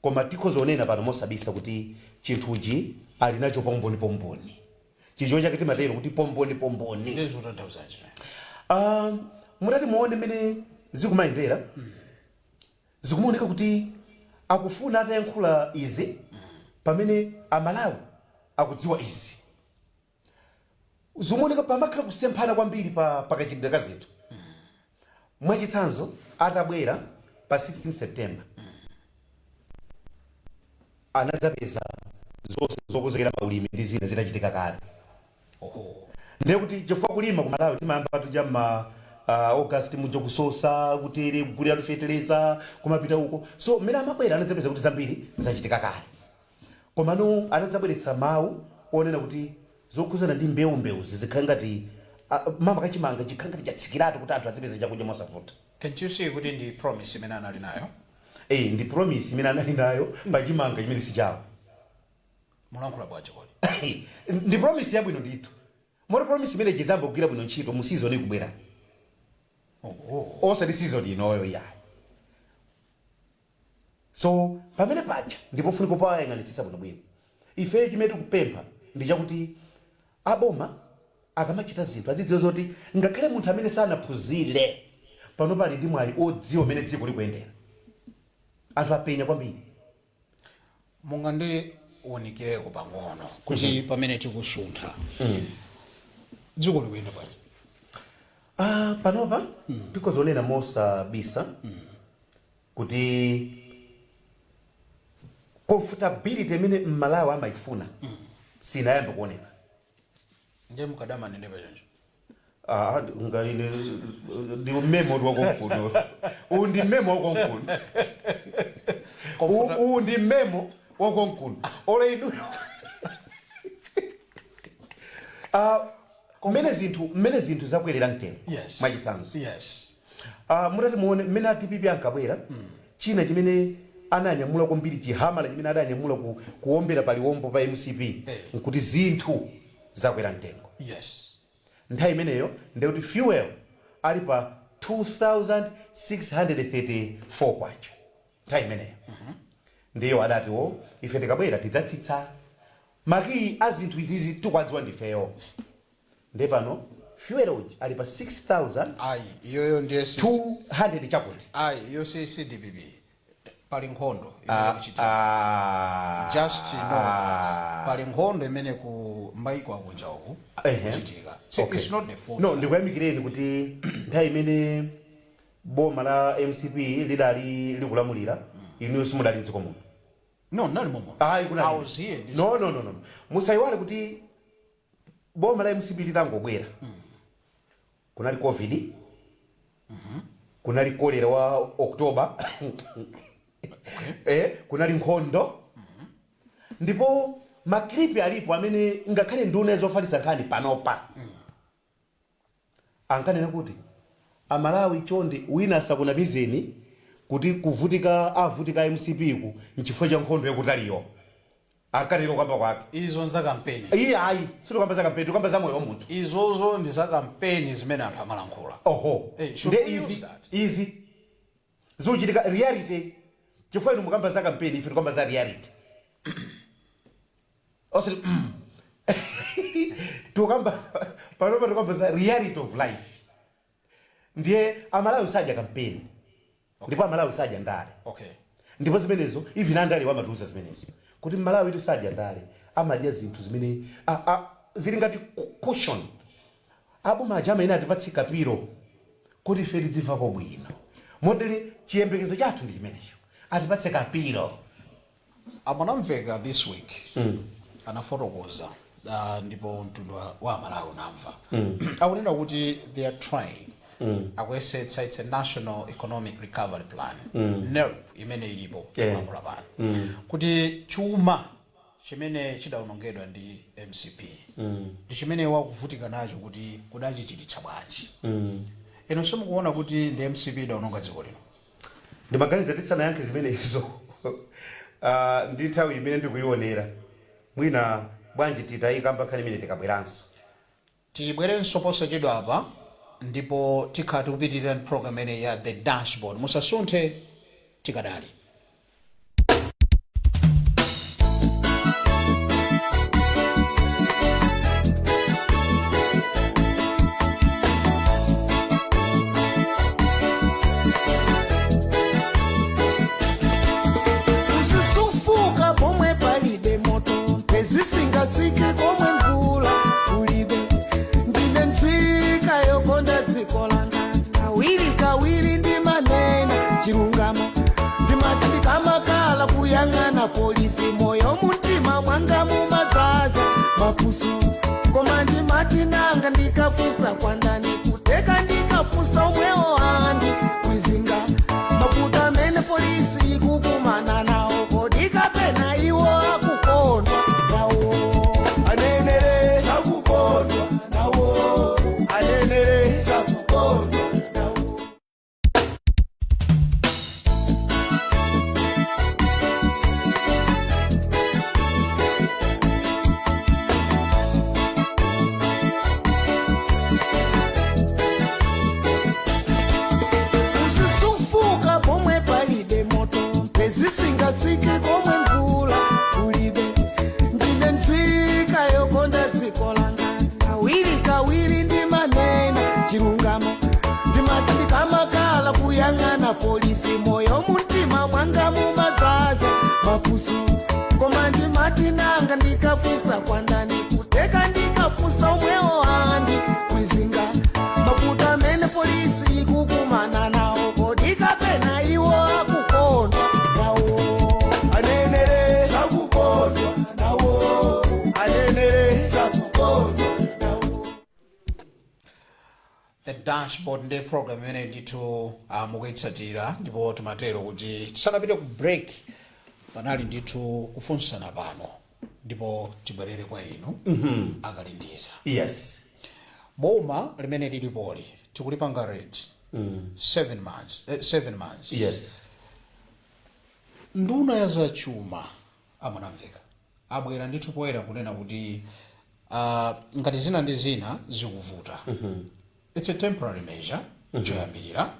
[SPEAKER 4] Koma tikhoza kunena pano mosabisa kuti chinthuchi ali nacho pomboni pomboni. Chicho chake timatero kuti pomboni pomboni.
[SPEAKER 3] Ndizotanthauzanji?
[SPEAKER 4] Mutati muone mmene zikumayendera, zikumaoneka kuti akufuna atayankhula izi pamene Amalawi akudziwa izi. Zikumaoneka pamakhala kusemphana kwambiri pa pakachitidwe ka zinthu. Mwachitsanzo, atabwera pa 16 September, anadzapeza zonse zokonzekera maulimi ndi zina zitachitika kale. Ndiye kuti chifukwa kulima ku Malawi timayamba tuja ma August muja, kusosa, kutere, kugulira fetereza, kumapita uko. So mmene amabwera anadzapeza kuti zambiri zachitika kale. Komano anadzabweretsa mawu onena kuti zokhuzana ndi mbewumbewu zikhale ngati mama kachimanga chikhale ngati chatsikiratu kuti anthu azipeza chakudya mosavuta.
[SPEAKER 3] Can't you see kuti ndi promise imene anali nayo?
[SPEAKER 4] Eh, ndi promise imene anali nayo pachimanga chimene sichawo.
[SPEAKER 3] Mulankhula bwanji kodi?
[SPEAKER 4] Ndi promise yabwino ndithu, moti promise imene idzambogwira bwino ntchito mu season ikubwera, osati season inoyo iyayi. So pamene paja ndipo funika pawayang'anitsitsa bwinobwino. Ifeyo chimene tikupempha ndi chakuti aboma akamachita zinthu azidziwa zoti ngakhale munthu amene sanaphunzire pano pali ndi mwayi odziwa mmene dziko likuyendera. Anthu apenya kwambiri.
[SPEAKER 3] Mungandiwunikireko pang'ono kuti pamene tikusuntha, dziko likuyenda bwanji?
[SPEAKER 4] Ah, panopa tikozonena mosabisa kuti comfortability imene Mmalawi amayifuna sinayambe kuoneka.
[SPEAKER 3] Ndiye mukadamanene choncho.
[SPEAKER 4] Ah, ngaine ndi mmemo wakonkuno, uwu ndi mmemo wakonkuno. Uwu ndi mmemo wakonkuno ole inuyo. Ah, mmene zinthu zakwerera mtengo, mwachitsanzo, mutati muone mmene a DPP ankabwera, china chimene ananyamula kwambiri, chihamala chimene adanyamula kuombera paliwombo pa MCP, nkuti zinthu zakwera mtengo. Nthawi imeneyo ndekuti fuel ali pa 2634 kwacha nthawi imeneyo. Ndiyo adatiwo, ife tikabwera tidzatsitsa makiyi a zinthu izizi, tikwadziwa ndifeyo. Nde pano fuel uji ali pa 6200
[SPEAKER 3] Ayi, iyoyo ndiye si
[SPEAKER 4] chakuti.
[SPEAKER 3] Ayi, iyo si DPP, pali nkhondo imene kuchitika. Just know that pali nkhondo imene ku maiko akunja uku kuchitika, so it's not the fault.
[SPEAKER 4] No, ndikuyamikireni kuti nthawi imene boma la MCP lidali likulamulira, inuyo simudali mdziko muno.
[SPEAKER 3] No, nali momo.
[SPEAKER 4] Ayi, kunali.
[SPEAKER 3] I was here this
[SPEAKER 4] No, no, no, no, musayiwale kuti boma la MCP litangobwera kunali COVID, kunali kolera wa October, kunali nkhondo, ndipo ma clip alipo amene ngakhale nduna zofalitsa nkhani panopa ankanena kuti, "Amalawi, chonde, wina asakunamizeni kuti kuvutika avutika MCP ku nchifukwa cha nkhondo yakutaliyo." Ankatero kukamba kwake.
[SPEAKER 3] Izo nza kampeni.
[SPEAKER 4] Iye ayi, sitikamba za kampeni, tikamba za moyo wa munthu.
[SPEAKER 3] Izozo ndi za kampeni zimene anthu amalankhula.
[SPEAKER 4] Oho.
[SPEAKER 3] Should
[SPEAKER 4] Nde
[SPEAKER 3] we use
[SPEAKER 4] izi
[SPEAKER 3] that?
[SPEAKER 4] Izi zikuchitika reality, chifukwa inu mukamba za kampeni, ife tikamba za reality, osati tikamba panopa, tikamba za reality of life. Ndiye Amalawi sadya kampeni, ndipo Amalawi sadya ndale. Ndipo zimenezo even andale wamatiuza zimenezo kuti Mmalawi itu sadya ndale, amadya zinthu zimene zili ngati cushion. Aboma aja amene atipatse kapiro kuti ife tidzimvako bwino. Motere chiyembekezo chathu ndi chimenecho, atipatse kapiro.
[SPEAKER 3] Amanamveka this week anafotokoza, ndipo mtundu wa Amalawi unamva akunena kuti they are trying, akuyesetsa, it's a national economic recovery plan, NERP, imene ilipo tikulankhula pano, kuti chuma chimene chidawonongedwa ndi MCP ndi chimene wakuvutika nacho kuti kudachichiritsa bwanji. Inu simukuona kuti ndi MCP idawononga dziko lino?
[SPEAKER 4] Ndimaganiza tisanayankhe zimenezo, ndi nthawi imene ndikuyionera, mwina bwanji titayikamba nkhani imene tikabweranso?
[SPEAKER 3] Tibwerenso posachedwa apa, ndipo tikhala tikupitirira ndi program imene ya The Dashboard. Musasunthe, tikadali.
[SPEAKER 2] Uzisufuka pomwe palibe moto, mpezisingasike komwe mvula kulibe. Ndine nzika yokonda dziko langa, kawiri kawiri ndimanena chilungamo. Ndimati ndikamakhala kuyang'ana polisi, moyo mumtima mwanga mumadzaza mafunso, koma ndimati nanga ndikafunsa kwandani? Kuteka ndikafunsa omwewo andi kwizinga mafuta amene polisi ikukumana nawo, kodi kapena iwo akukondwa nawo? Anenere sakukondwa nawo, anenere sakukondwa nawo. Chilungamo ndimati ndikamakhala kuyang'ana polisi, moyo mumtima mwanga mumadzaza mafunso. Koma ndimati nanga ndikafunsa kwandani? Kuteka ndikafunsa omwewo andi kwizinga mavuto amene polisi ikukumana nawo. Kodi kapena iwo akukondwa nawo? Anenere sakukondwa nawo, anenere sakukondwa nawo.
[SPEAKER 3] The Dashboard ndi program imene ndithu mukuyitsatira, ndipo timatero kuti tisanapite ku break panali ndithu kufunsana pano, ndipo tibwerere kwa inu akalindiza.
[SPEAKER 4] Yes.
[SPEAKER 3] Boma limene lilipoli tikulipanga rate 7 months, 7 months. Nduna ya zachuma amunamveka abwera ndithu poyera kunena kuti ngati zina ndi zina zikuvuta, it's a temporary measure choyambirira,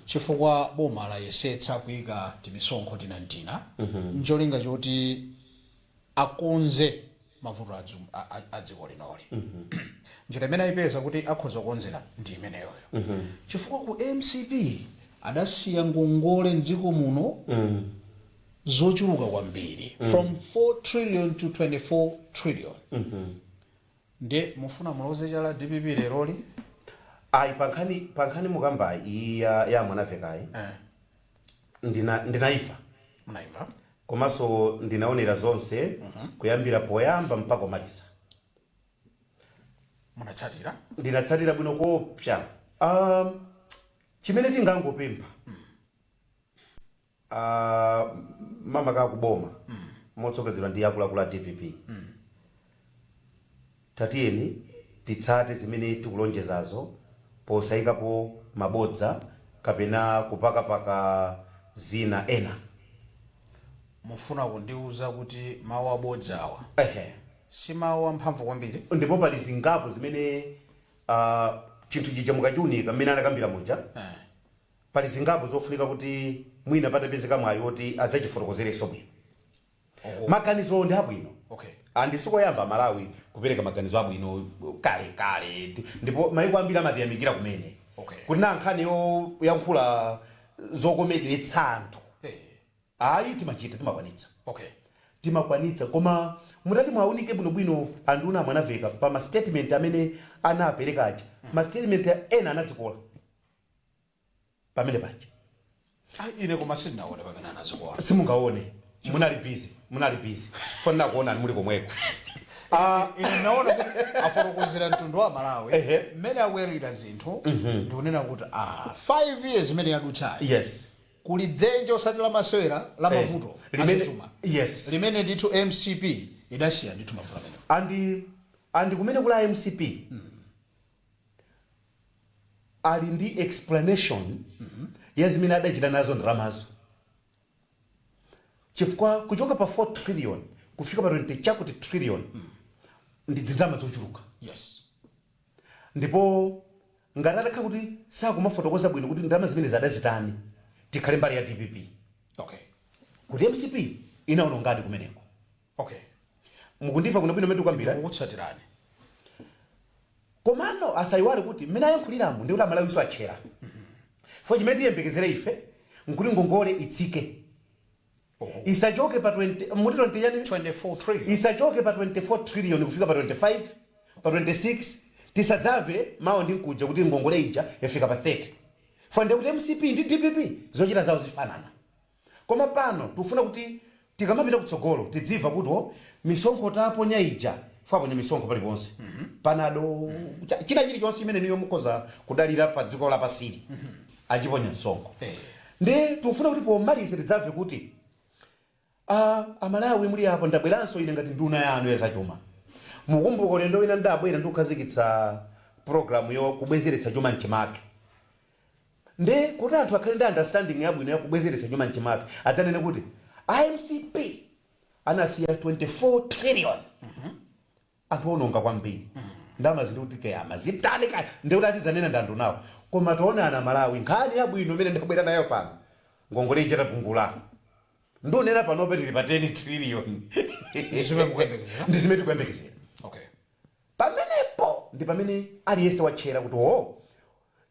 [SPEAKER 3] chifukwa boma layesetsa kuyika timisonkho tinantina ncholinga choti akonze mavuto a dziko linoli. Njira imene ayipeza kuti akhoza kukonzera ndi imeneyoyo, chifukwa ku MCP adasiya ngongole mdziko muno zochuluka kwambiri, from 4 trillion to 24 trillion. Nde mufuna muloze chala DPP leroli?
[SPEAKER 4] Ayi, pankhani mukambayi iyi ya Mwanamvekayi, ndinaifa.
[SPEAKER 3] Munaimva?
[SPEAKER 4] Komanso ndinaonera zonse kuyambira poyamba mpaka kumaliza.
[SPEAKER 3] Munatsatira?
[SPEAKER 4] Ndinatsatira bwino kopsa. Chimene tingangopempha makamaka kuboma motsogozedwa ndi akuluakulu a DPP, tatiyeni titsate zimene tikulonjezazo posayikapo mabodza kapena kupakapaka zina ena.
[SPEAKER 3] Mufuna kundiuza kuti mawu abodzawa
[SPEAKER 4] Ehe.
[SPEAKER 3] si mawu amphamvu kwambiri?
[SPEAKER 4] Ndipo pali zingapo zimene chinthu chija mukachiunika mmene anakambira muja, pali zingapo zofunika kuti mwina patapezeka mwayi woti adzachifotokozerenso bwino. Maganizo ndi abwino. And sikoyamba Malawi kupereka maganizo abwino kale kale, ndipo maiko ambiri amatiyamikira kumene kuti na nkhani yoyankhula zokomedwetsa anthu, ayi, timachita, timakwanitsa. Timakwanitsa. Koma mutati mwaunike bwinobwino anduna Mwanamveka pa ma statement amene anapereka aja, ma statement ena anadzikola pamene paja.
[SPEAKER 3] Ah, ine koma sindinaone pamene anazikola.
[SPEAKER 4] Simungaone, munali busy, munali busy. Fanira kuonani muli komweko.
[SPEAKER 3] Ine ndinaona kuti afotokozera mtundu wa Malawi mmene akuyalira zinthu, ndikunena kuti 5 years imene yadutsayi, kuli dzenje osati lamasewera la mavuto azachuma limene ndithu MCP idasiya ndithu mavuto amenewo.
[SPEAKER 4] And kumene kula MCP ali ndi explanation ya zimene adachita nazo ndalamazo, chifukwa kuchoka pa 4 trillion kufika pa 20 chakuti trillion ndi zindalama zochuluka. Ndipo ngati atakhala kuti sakumafotokoza bwino kuti ndalama zimene zadazitani, tikhale mbali ya DPP kuti MCP inaonongadi kumeneko. Mukundimva bwinobwino mmene tikukambira?
[SPEAKER 3] Ndikukutsatirani.
[SPEAKER 4] Komano asayiwale kuti mmene ayankhuliramo ndi kuti Amalawiso atchera fo. Chimene tiyembekezere ife nkuti ngongole itsike, isachoke pa 20, muti 20 yani?
[SPEAKER 3] 24 trillion.
[SPEAKER 4] Isachoke pa 24 trillion kufika pa 25, pa 26. Tisadzave mawa ndi nkuja kuti ngongole ija yafika pa 30 fo, ndiye kuti MCP ndi DPP zochita zawo zifanana. Koma pano tikufuna kuti tikamapita kutsogolo tidzimva kuti o misonkho taponya ija, faponya misonkho paliponse, panado, china chilichonse chimene niyo mukhoza kudalira pa dziko lapasili achiponya msonkho. Ndi tikufuna kuti pomaliza tidzamve kuti Amalawi muli apo, ndabweranso ine ngati nduna yanu ya zachuma. Mukumbuka ulendo wina ndabwera ndikukhazikitsa program yo kubwezeretsa chuma mchimake. Nde kuti anthu akhale ndi understanding yabwino ya kubwezeretsa chuma mchimake, adzanene kuti iMCP anasiya 24 trillion, anthu ononga kwambiri, ndalama zili kuti kaya mazitani kaya, ndikuti azizanena ndi anthu nawo. Koma tionana Malawi, nkhani yabwino imene ndabwera nayo pano, ngongole ija tapungula. Ndunena panope tili pa 10 trillion.
[SPEAKER 3] Zimene mukuyembekezera?
[SPEAKER 4] Ndi zimene tikuyembekezera. Pamenepo ndi pamene aliyense watchera kuti o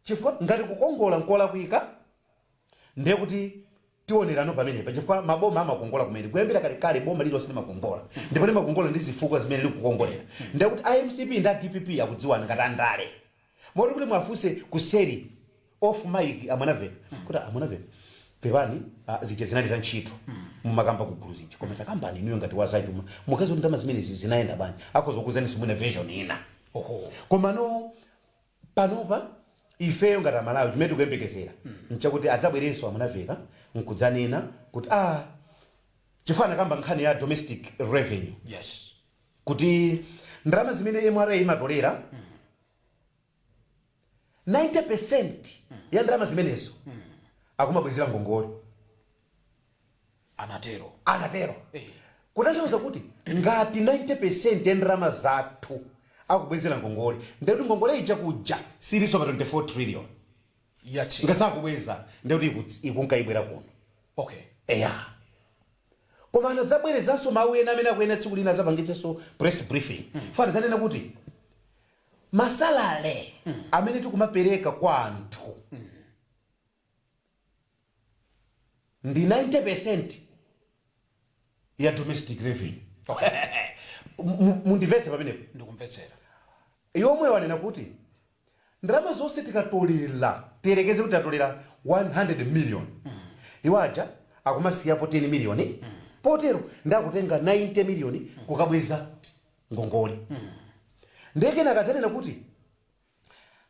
[SPEAKER 4] Chifukwa ngati kukongola nkolakwika, ndiye kuti tionerano pamenepa, chifukwa maboma amakongola kumene kuyambira kalekale. Boma lilonse limakongola, ndipo limakongola ndi zifukwa zimene likukongolera. Ndiye kuti iMCP ndi a DPP akudziwana ngati andale, moti kuti mwafunse kuseri off mic amwanaveka kuti, "Amwanaveka, pepani, zija zinali za ntchito mumakamba kugulu zija, koma takambani inuyo ngati wazachuma, mukazi kuti ndalama zimenezi zinayenda bwanji?" Akhoza kukuuzaniso mwina version ina. Komano panopa ifeyo ngati Amalawi, chimene tikuyembekezera nchakuti adzabwerenso amunaveka nkudzanena kuti chifukwa anakamba nkhani ya domestic revenue, kuti ndalama zimene MRA imatolera, 90% ya ndalama zimenezo akumabwezera ngongole.
[SPEAKER 3] Anatero?
[SPEAKER 4] Anatero. Kutanthauza kuti ngati 90% ya ndalama zathu akubwezera ngongole, ndekuti ngongole ija kuja silinso pa 24 trillion.
[SPEAKER 3] Yatsika.
[SPEAKER 4] Ngasakubweza, ndekuti ikunkaibwera kuno. Eya, koma anadzabwerezanso mawu ena amene akuyena tsiku lina adzapangitsenso press briefing. Fana zanena kuti ma salary amene tikumapereka kwa anthu ndi 90% ya domestic revenue. Mundimvetse pamenepo.
[SPEAKER 3] Ndikumvetsera.
[SPEAKER 4] Yomwe wanena kuti ndalama zonse tikatolera, tiyerekeze kuti tatolera 100 million, iwaja akumasiyapo 10 million, potero ndakutenga 90 million kukabweza ngongole. Ndekena akadzanena kuti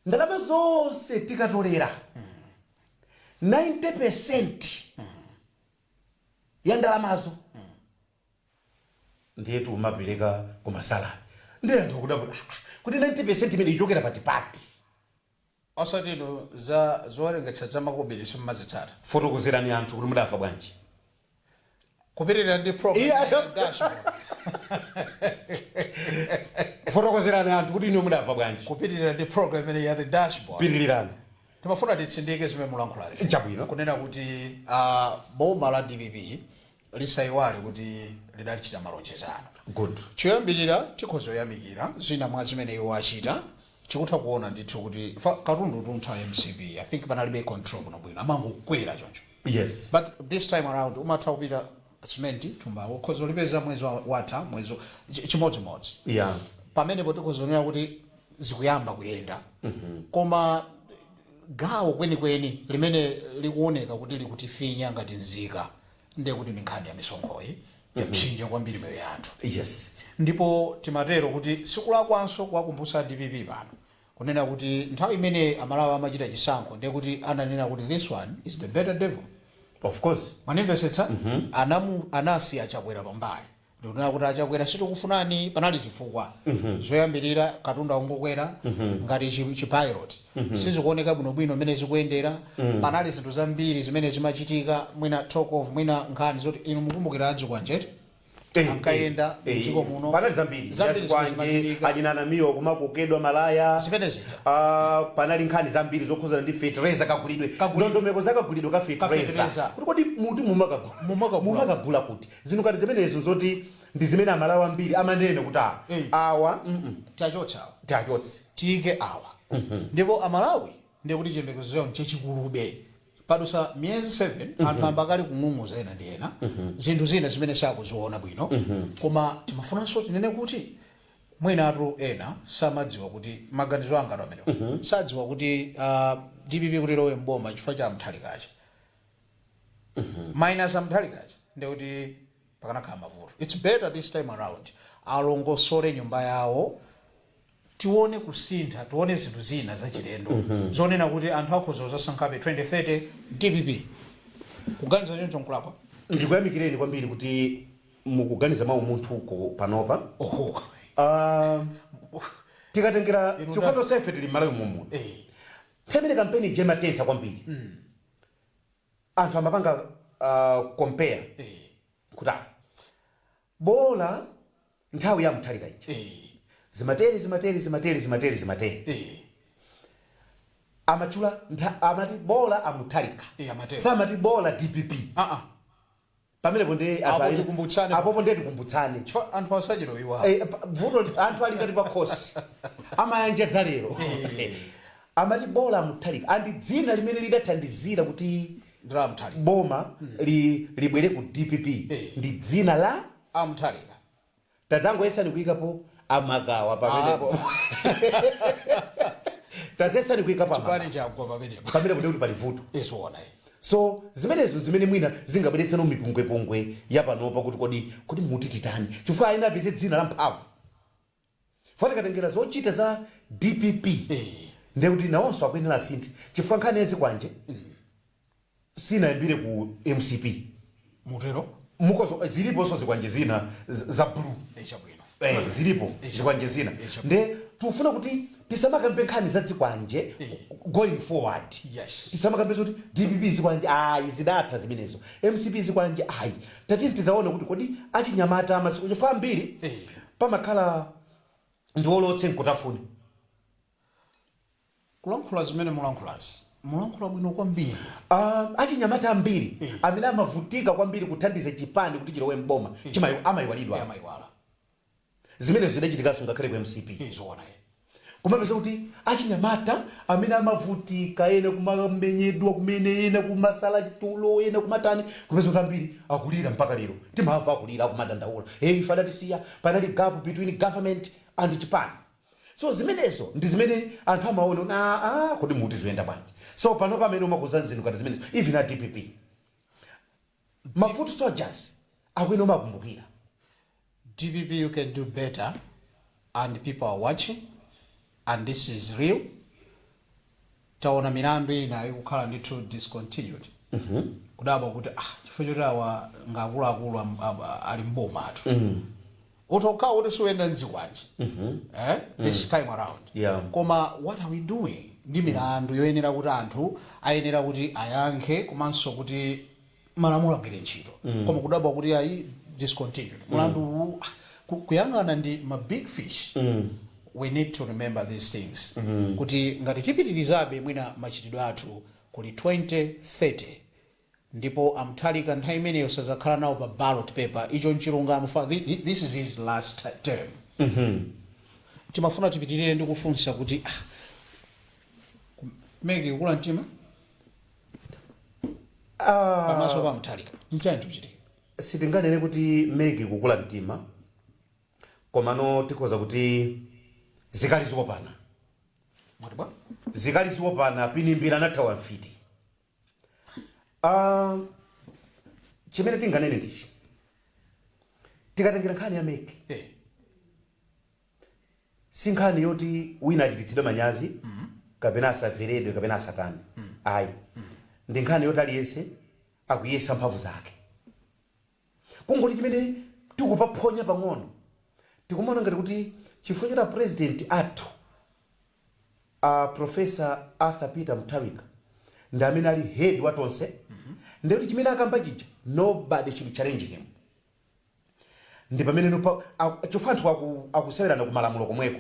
[SPEAKER 4] ndalama zonse tikatolera, 90% ya ndalamazo ndiye timapereka kuma salary, ndiye anthu akudabwa kuti 90% imene ichokera patipati?
[SPEAKER 3] Osati inu za zowerengetsa za makobiri simmazitsata?
[SPEAKER 4] Fotokozerani anthu kuti mudafa bwanji.
[SPEAKER 3] Kupitirira ndi program ya Dashboard.
[SPEAKER 4] Fotokozerani anthu kuti inu mudafa bwanji.
[SPEAKER 3] Kupitirira ndi program imene ya The Dashboard.
[SPEAKER 4] Pitirirani.
[SPEAKER 3] Timafuna titsindike zimene mulankhulazi.
[SPEAKER 4] Chabwino.
[SPEAKER 3] Kunena kuti boma la DPP lisayiwale kuti lidalichita malonjezano. Choyambirira, tikhoza kuyamikira zina mwa zimene iwo achita. Tikutha kuona ndithu kuti katundu tuntha MCP, I think panalibe control bwinobwino, amangokwera choncho. But this time around umatha kupita, cement thumba ukhoza ulipeza mwezi watha, mwezi chimodzimodzi. Pamenepo tikuzonera kuti zikuyamba kuyenda, koma gawo kwenikweni limene likuoneka kuti likutifinya ngati nzika, ndiye kuti ndi nkhani ya misonkhoyi, yapsinja kwambiri miyoyo ya anthu. Ndipo timatero kuti sikulakwanso kuwakumbutsa DPP pano kunena kuti nthawi imene Amalawi amachita chisankho, ndiye kuti ananena kuti this one is the better devil.
[SPEAKER 4] Of course.
[SPEAKER 3] Manimvetsetsa? Anasiya Chakwera pambali ndikunena kuti aChakwera sitikufunani. Panali zifukwa zoyambirira, katundu akungokwera ngati chipilot, sizikuoneka bwinobwino mmene zikuyendera. Panali zinthu zambiri zimene zimachitika, mwina talk of mwina nkhani zoti inu mukumbukira adzikwanjeti ankayenda mdziko muno.
[SPEAKER 4] Panali zambiri.
[SPEAKER 3] Zambiri zimene
[SPEAKER 4] Yazikwanje,
[SPEAKER 3] zimachitika.
[SPEAKER 4] Achinanamiwa kumakokedwa malaya.
[SPEAKER 3] Zimene zija.
[SPEAKER 4] Panali nkhani zambiri zokhuzana ndi fetereza kagulidwe.
[SPEAKER 3] Kagulidwe.
[SPEAKER 4] Ndondomeko za kagulidwe ka fetereza.
[SPEAKER 3] Fetereza.
[SPEAKER 4] Kuti kodi muti mumakagula
[SPEAKER 3] Mumakagula.
[SPEAKER 4] Mumakagula kuti zinthu ngati zimenezo, zoti ndi zimene Amalawi ambiri amanena kuti awa
[SPEAKER 3] Tachotsa awa.
[SPEAKER 4] Tachotse.
[SPEAKER 3] Tiyike awa. Ndipo Amalawi, ndiye kuti chiyembekezo chawo nchachikulube. Padusa miyezi 7, anthu amba kale kung'ung'uza ena ndi ena, zinthu zina zimene sakuziona bwino. Koma timafunanso tinene kuti mwinatu ena samadziwa kuti, maganizo anga atu amenewo, sadziwa kuti DPP kuti ilowe mboma chifukwa cha Mtharikacha, minus aMtharikacha, ndikuti pakanakhala mavuto. It's better this time around alongosole nyumba yawo, tione kusintha, tione zinthu zina zachilendo zonena kuti anthu akhoza kuzasankhabe 2030 DPP. Kuganiza choncho nkulakwa?
[SPEAKER 4] Ndikuyamikireni kwambiri kuti mukuganiza mwa umunthuko panopa. Tikatengera chifukwa tonsefe tili m'Malawi momuno, pamene kampeni ija imatentha kwambiri, anthu amapanga compare kuti bola nthawi ya Mutharika ija, zimatere, zimatere, zimatere, zimatere, zimatere. Amatchula amati bola aMutharika.
[SPEAKER 3] Amatero.
[SPEAKER 4] Samati bola DPP. Pamenepo ndi
[SPEAKER 3] Apo tikumbutsane.
[SPEAKER 4] Apopo ndiye tikumbutsane.
[SPEAKER 3] Chifukwa anthu asachita iwawo.
[SPEAKER 4] Vuto anthu ali ngati pakhosi, amayanja lero. Amati bola Mutharika, and dzina limene lidathandizira kuti
[SPEAKER 3] Ndi la Mutharika.
[SPEAKER 4] boma libwere ku DPP ndi dzina la
[SPEAKER 3] Amutharika.
[SPEAKER 4] Tadzangoyesani kuyikapo amakawa pamenepo, tadzayesani kuyikapo amakawa.
[SPEAKER 3] Chipani chagwa pamenepo.
[SPEAKER 4] Pamenepo ndikuti pali vuto.
[SPEAKER 3] Izoona.
[SPEAKER 4] So zimenezo zimene mwina zingabweretseno mipungwepungwe yapanopa kuti kodi muti titani, chifukwa ayina apeze dzina la mphamvu. Chifukwa tikatengera zochita za DPP, ndiye kuti nawonso akuyenera asinthe, chifukwa nkhani yazikwanje sinayambire ku MCP.
[SPEAKER 3] Mutero?
[SPEAKER 4] Mukozo ziliponso zikwanje zina za blue.
[SPEAKER 3] Chabwino.
[SPEAKER 4] Zilipo zikwanje zina. Nde tikufuna kuti tisamakambe nkhani za zikwanje going forward. Tisamakambe zoti DPP zikwanje, ayi, zidatha zimenezo. MCP zikwanje, ayi. Tatini titaona kuti kodi achinyamata amasiku, chifukwa ambiri pamakhala ndiwolotse nkutafune.
[SPEAKER 3] Kulankhula zimene mulankhulazi, mulankhula bwino kwambiri.
[SPEAKER 4] Achinyamata ambiri amene amavutika kwambiri kuthandiza chipani kuti chilowe mboma, amayiwalidwa.
[SPEAKER 3] Amayiwala.
[SPEAKER 4] Zimenezo zidachitikanso ngakhale ku MCP.
[SPEAKER 3] Izoona.
[SPEAKER 4] Kumapeza kuti achinyamata amene amavutika, ena kumamenyedwa kumene, ena kumasala tulo, ena kumatani, kupeza kuti ambiri akulira mpaka lero. Timamva akulira, akumadandaula, "Hey, ife adatisiya, panali gap between government and chipani." So zimenezo ndi zimene anthu amaona kuti kodi muti ziyenda bwanji? So pano pamene umakuza zinthu ngati zimenezo, even a DPP, ma foot soldiers akwene umakumbukira.
[SPEAKER 3] DPP, you can do better, and people are watching, and this is real. Taona milandu ina ikukhala ndithu discontinued. Kudabwa kuti chifukwa choti awa ngaakuluakulu ali mboma athu. Utokha kuti siuyenda mdzikwanji, eh? This time around. Koma what are we doing ndi milandu yoyenera kuti anthu ayenera kuti ayankhe, komanso kuti malamulo agwire ntchito? Koma kudabwa kuti ayi, discontinued mulandu uwu, kuyang'ana ndi ma big fish. We need to remember these things, kuti ngati tipitirizabe mwina machitidwe athu, kuli 2030, ndipo Amutharika nthawi imeneyo sazakhala nawo pa ballot paper. Icho nchilungamo. Fa this is his last term. Timafuna tipitirire ndi kufunsa kuti MEC kukula mtima pamaso pa Mutharika, nchani chikuchitika?
[SPEAKER 4] Sitinganene kuti MEC kukula mtima, komano tikhoza kuti zikali ziwopana.
[SPEAKER 3] Mwati bwa?
[SPEAKER 4] Zikali ziwopana, pinimbira anathawa mfiti. Chimene tinganene ndichi: tikatengera nkhani ya MEC, si nkhani yoti wina achititsidwe manyazi kapena asaveredwe kapena asatani, ayi. Ndi nkhani yoti aliyense akuyesa mphamvu zake. Kungoti chimene tikupaphonya pang'ono, tikumaona ngati kuti chifukwa choti president athu, Professor Arthur Peter Mutharika, ndi amene ali head wa tonse, ndekuti chimene akamba chija, nobody should challenge him. Ndi pamene chifukwa anthu akusewerana ku malamulo komweko.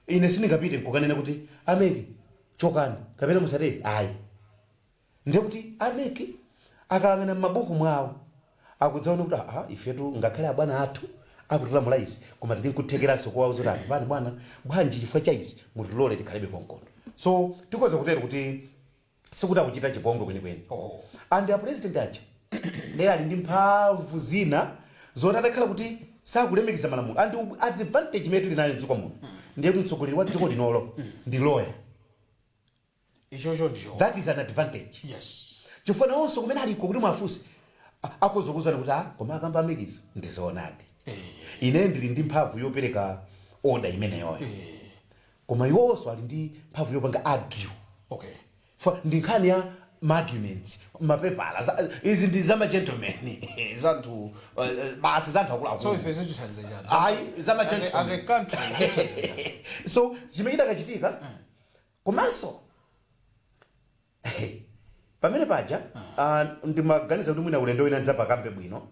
[SPEAKER 4] Ine sindingapite nkukanena kuti a MEC chokani kapena musatere, ayi. Ndekuti a MEC akayang'ana m'mabuku mwawo, akudzaona kuti ifetu ngakhale abwana athu akutilamula izi, koma tili nkuthekeranso kuwauza kuti apapani bwana, bwanji chifukwa cha izi mutilole tikhalebe konkono. So tikhoza kutero kuti sikuti akuchita chipongwe kwenikweni. And a president aja lero ali ndi mphamvu zina zoti atakhala kuti sakulemekeza malamulo, and advantage imene tili nayo mdziko muno ndiye kuti mtsogoleri wa dziko linolo ndi lawyer.
[SPEAKER 3] Ichocho ndicho.
[SPEAKER 4] That is an advantage. Chifukwa nawonso kumene aliko, kuti mwafunse, akhoza kuti koma akamba a MEC izo ndizoonadi, ine ndili ndi mphamvu yopereka order imeneyoyo, koma iwonso ali ndi mphamvu yopanga argue. Ndi nkhani ya ma-arguments, mapepala, izi ndi za ma-gentleman, zanthu basi, zanthu
[SPEAKER 3] So
[SPEAKER 4] akuluakulu.
[SPEAKER 3] ife zitithandiza chani?
[SPEAKER 4] Ayi, za
[SPEAKER 3] As a
[SPEAKER 4] ma-gentleman.
[SPEAKER 3] country, zitithandiza chani?
[SPEAKER 4] So chimene chidakachitika komanso pamene paja, ndimaganiza kuti mwina ulendo wina ndidzapakambe bwino.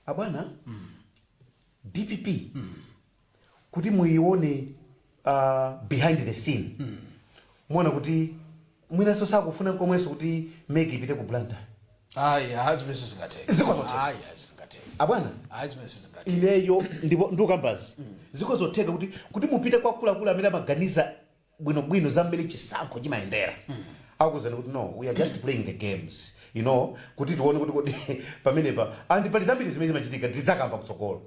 [SPEAKER 4] Abwana, DPP kuti muione behind the scene, muona kuti mwinanso sakufuna nkomwenso kuti MEC ipite ku Blantyre.
[SPEAKER 3] Ayi, ayi, zimene sizingatheke.
[SPEAKER 4] Ziko zotheka.
[SPEAKER 3] Ayi, ayi, sizingatheke.
[SPEAKER 4] Abwana,
[SPEAKER 3] Ayi, zimene sizingatheke.
[SPEAKER 4] ineyo ndipo ndikukambazi, ziko zotheka kuti mupite kwa akuluakulu amene amaganiza. bwinobwino za mmene chisankho chimayendera, akuzani kuti, "No, we are just playing the games kuti tione kuti kodi pamenepa." And pali zambiri zimene zimachitika, tidzakamba kutsogolo.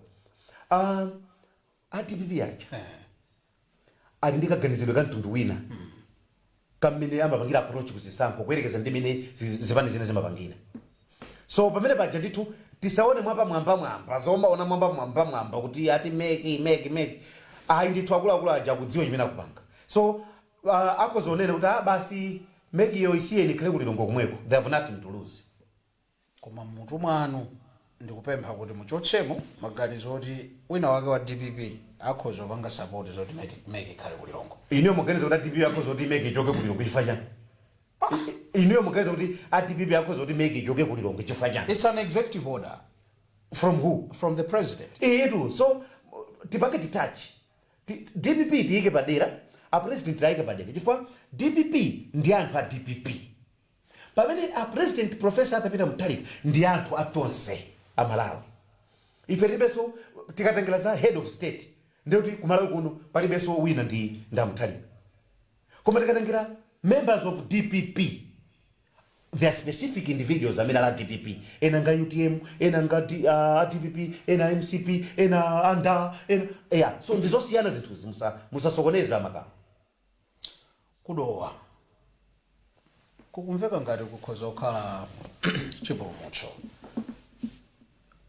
[SPEAKER 4] A DPP aja ali ndi kaganizidwe ka mtundu wina kamene amapangira approach kuzisankho kuyerekeza ndi mene zipani zina zimapangira. So pamene paja ndithu tisaone mwapa mwamba mwamba, zomaona mwamba mwamba mwamba kuti ati MEC, MEC, MEC. Ayi ndithu, akuluakulu aja akudziwa chimene akupanga. So akozonena kuti, "Ah, basi, MEC yo isiyeni ikhale kulilongwe komweko." They have nothing to lose.
[SPEAKER 3] Koma mmutu mwanu ndikupempha kuti muchotsemo maganizo oti wina wake wa DPP akhoza kupanga support zoti MEC ikhale kulilongwe.
[SPEAKER 4] Inuyo muganiza kuti a DPP akhoza kuti MEC ichoke kulilongwe chifukwa chani? Inuyo muganiza kuti a DPP akhoza kuti MEC ichoke kulilongwe chifukwa chani?
[SPEAKER 3] It's an executive order.
[SPEAKER 4] From who?
[SPEAKER 3] From the president.
[SPEAKER 4] Etu, so tipange detach DPP, tiyike padera, a president tiyike padera, chifukwa DPP ndi anthu a DPP, pamene a President Professor Arthur Peter Mutharika ndi anthu atonse amalawi. Ife tilibenso, tikatengera za head of state, ndikuti kumalawi kuno palibenso wina ndi amutharika. Koma tikatengera members of DPP, there are specific individuals amene ala DPP, ena nga UTM, ena nga DPP, ena MCP, ena anda ena, yeah. So ndizosiyana zinthuzi, musasokoneza makalo.
[SPEAKER 3] Kudowa kukumveka ngati kukhoza kukhala chipulumutso.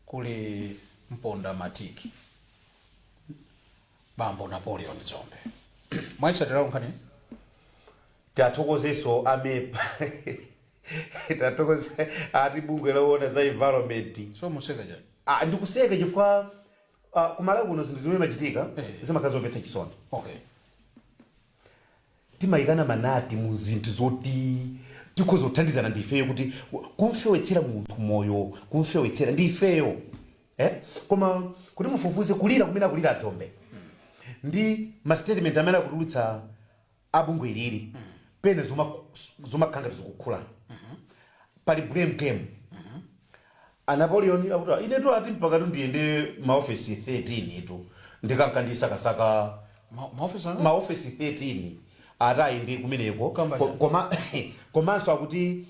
[SPEAKER 3] Kuli mponda matiki, Bambo Napoleon Dzombe. Mwayitsatirawo nkhani?
[SPEAKER 4] Tathokozeso a MEPA, tathokoze ati bungwe loona za environment.
[SPEAKER 3] So museka chani?
[SPEAKER 4] Ah, ndikuseka chifukwa kumalawi kuno zinthu zimene machitika zimakhala zomvetsa chisoni. Timayikana manati mu zinthu zoti tikhoza kuthandizana ndi ifeyo, kuti kumfewetsera munthu moyo, kumfewetsera ndi ifeyo, eh? Koma kuti mufufuze kulira kumene akulira adzombe ndi ma statement amene akutulutsa abungwe ilili, pena zomakhala ngati zikukhulana. Pali blame game. A Napoleon akuti, "Inetu ati mpaka ndiyende maofesi 13 itu ndikankandisakasaka."
[SPEAKER 3] Maofesi anga?
[SPEAKER 4] Maofesi 13 atayi ndi kumeneko.
[SPEAKER 3] Kamba chani?
[SPEAKER 4] Komanso akuti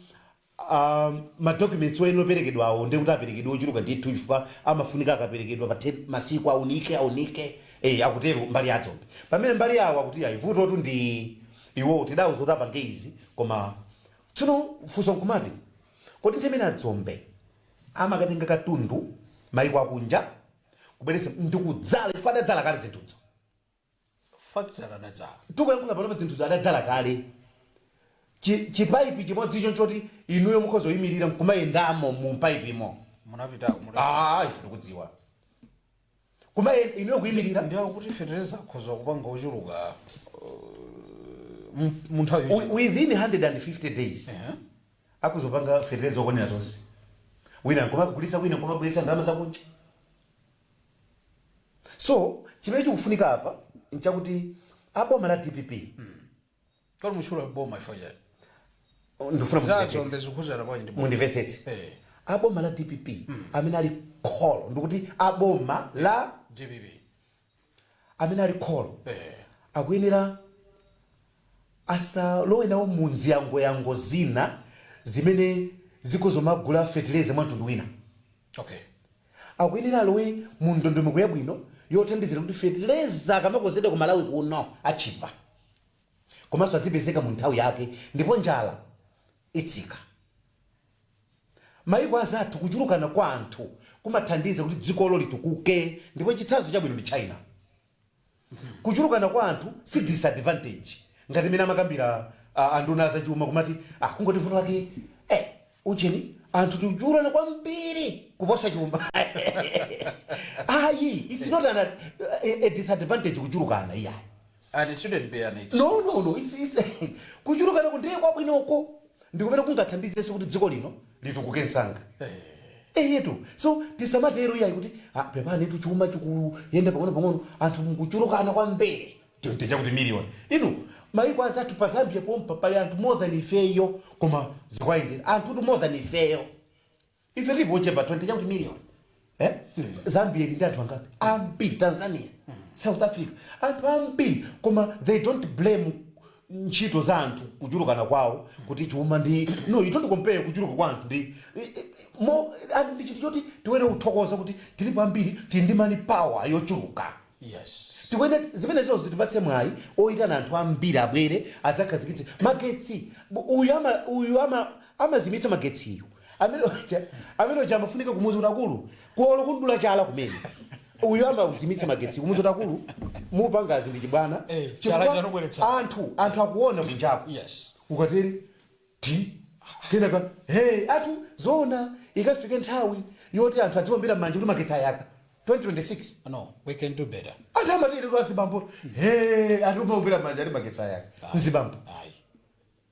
[SPEAKER 4] ma documents oyenera operekedwawo ndi kuti aperekedwe ochuluka ndithu, chifukwa amafunika akaperekedwa pa 10 masiku aunike aunike. Akutero mbali ya Dzombe, pamene mbali yawo akuti ayivutotu ndi iwo, tidauza kuti apange izi. Koma tsono funso nkumati, kodi nthawi imene adzombe amakatenga katundu maiko akunja kubweretsa ndikudzala, chifukwa adadzala kale zinthuzo?
[SPEAKER 3] Factory adadzala.
[SPEAKER 4] Tikuyankhula panopa zinthuzo adadzala kale. Chipaipi chimodzi icho nchoti inuyo mukhoza kuyimirira nkumayendamo mu mpaipimo.
[SPEAKER 3] Munapitako?
[SPEAKER 4] Ah, ife tikudziwa. Kumayenda inuyo kuyimirira.
[SPEAKER 3] Ndiye kuti fetereza akhoza kupanga ochuluka mu nthawi yochepa.
[SPEAKER 4] Within 150 days akuzopanga fetereza okwanira tonse, wina nkumagulitsa, wina nkumabweretsa ndalama zakunja. So chimene chikufunika apa nchakuti aboma la DPP
[SPEAKER 3] Kodi mutchula boma ifo chani?
[SPEAKER 4] Ndifuna
[SPEAKER 3] za
[SPEAKER 4] mundimvetsetse.
[SPEAKER 3] Dzombe zikhudzana bwanji ndi boma?
[SPEAKER 4] Mundimvetsetse. Aboma la DPP amene ali kholo, ndikuti aboma la
[SPEAKER 3] DPP
[SPEAKER 4] amene ali kholo akuyenera asalowe nawo mu nziyangoyango zina zimene zikozomagula fetereza mwa mtundu wina. Akuyenera alowe mu ndondomeko yabwino yothandizira kuti fetereza akamakonzedwa ku Malawi kuno achipa, komanso adzipezeka mu nthawi yake, ndipo njala itsika. Maiko azathu, kuchulukana kwa anthu kumathandiza kuti dzikolo litukuke, ndipo chitsanzo chabwino ndi China. Kuchulukana kwa anthu si disadvantage ngati imene amakambira anduna azachuma, kumati, ah, kungoti vuto lake ucheni anthu tikuchulukana kwambiri kuposa chuma. Ayi, it's not a disadvantage kuchulukana, iyayi.
[SPEAKER 3] And it shouldn't be an excuse.
[SPEAKER 4] No, it's kuchulukana kundiye kwabwinoko, ndikumene kungathandizenso kuti dziko lino litukuke msanga. Eyetu, so tisamatero iyayi kuti, ah, pepani tu, chuma chikuyenda pang'ono pang'ono, anthu mukuchulukana kwambiri, chakuti miliyoni. Inu, maiko azathu, pa Zambia pompa pali anthu more than ifeyo, koma zikuwayendera. Anthu tu more than ifeyo, ife tilipo ochepa, 20 chakuti miliyoni, eh? Zambia ili ndi anthu angati? Ambiri. Tanzania, South Africa, anthu ambiri, koma they don't blame. Ntchito za anthu, kuchulukana kwawo, kuti chuma ndi, no, you don't compare kuchuluka kwa anthu ndi mo and ndi chinthu choti tiwene kuthokoza kuti tilipo ambiri, tili ndi money power yochuluka. Tikuene zimenezo zitipatse mwayi oyitana anthu ambiri abwere adzakhazikitse magetsi. Uyu amazimitsa magetsiyo amene uja amafunika kumuza kuti akulu kuolo kundula chala kumene uyu amazimitsa magetsi, kumuza kuti akulu mupangazi ndi chibwana.
[SPEAKER 3] Chala
[SPEAKER 4] Chifukwa
[SPEAKER 3] chanobweretsa.
[SPEAKER 4] anthu akuona kunjako. Ukatere ti kenaka hey, anthu zoona ikafike nthawi yoti anthu adziwombera m'manja kuti magetsi ayaka 2026.
[SPEAKER 3] No, we can do better.
[SPEAKER 4] Anthu amatire tu azibambo, he, anthu umaombera m'manja ali magetsi ayaka, mzibambo.
[SPEAKER 3] Ayi.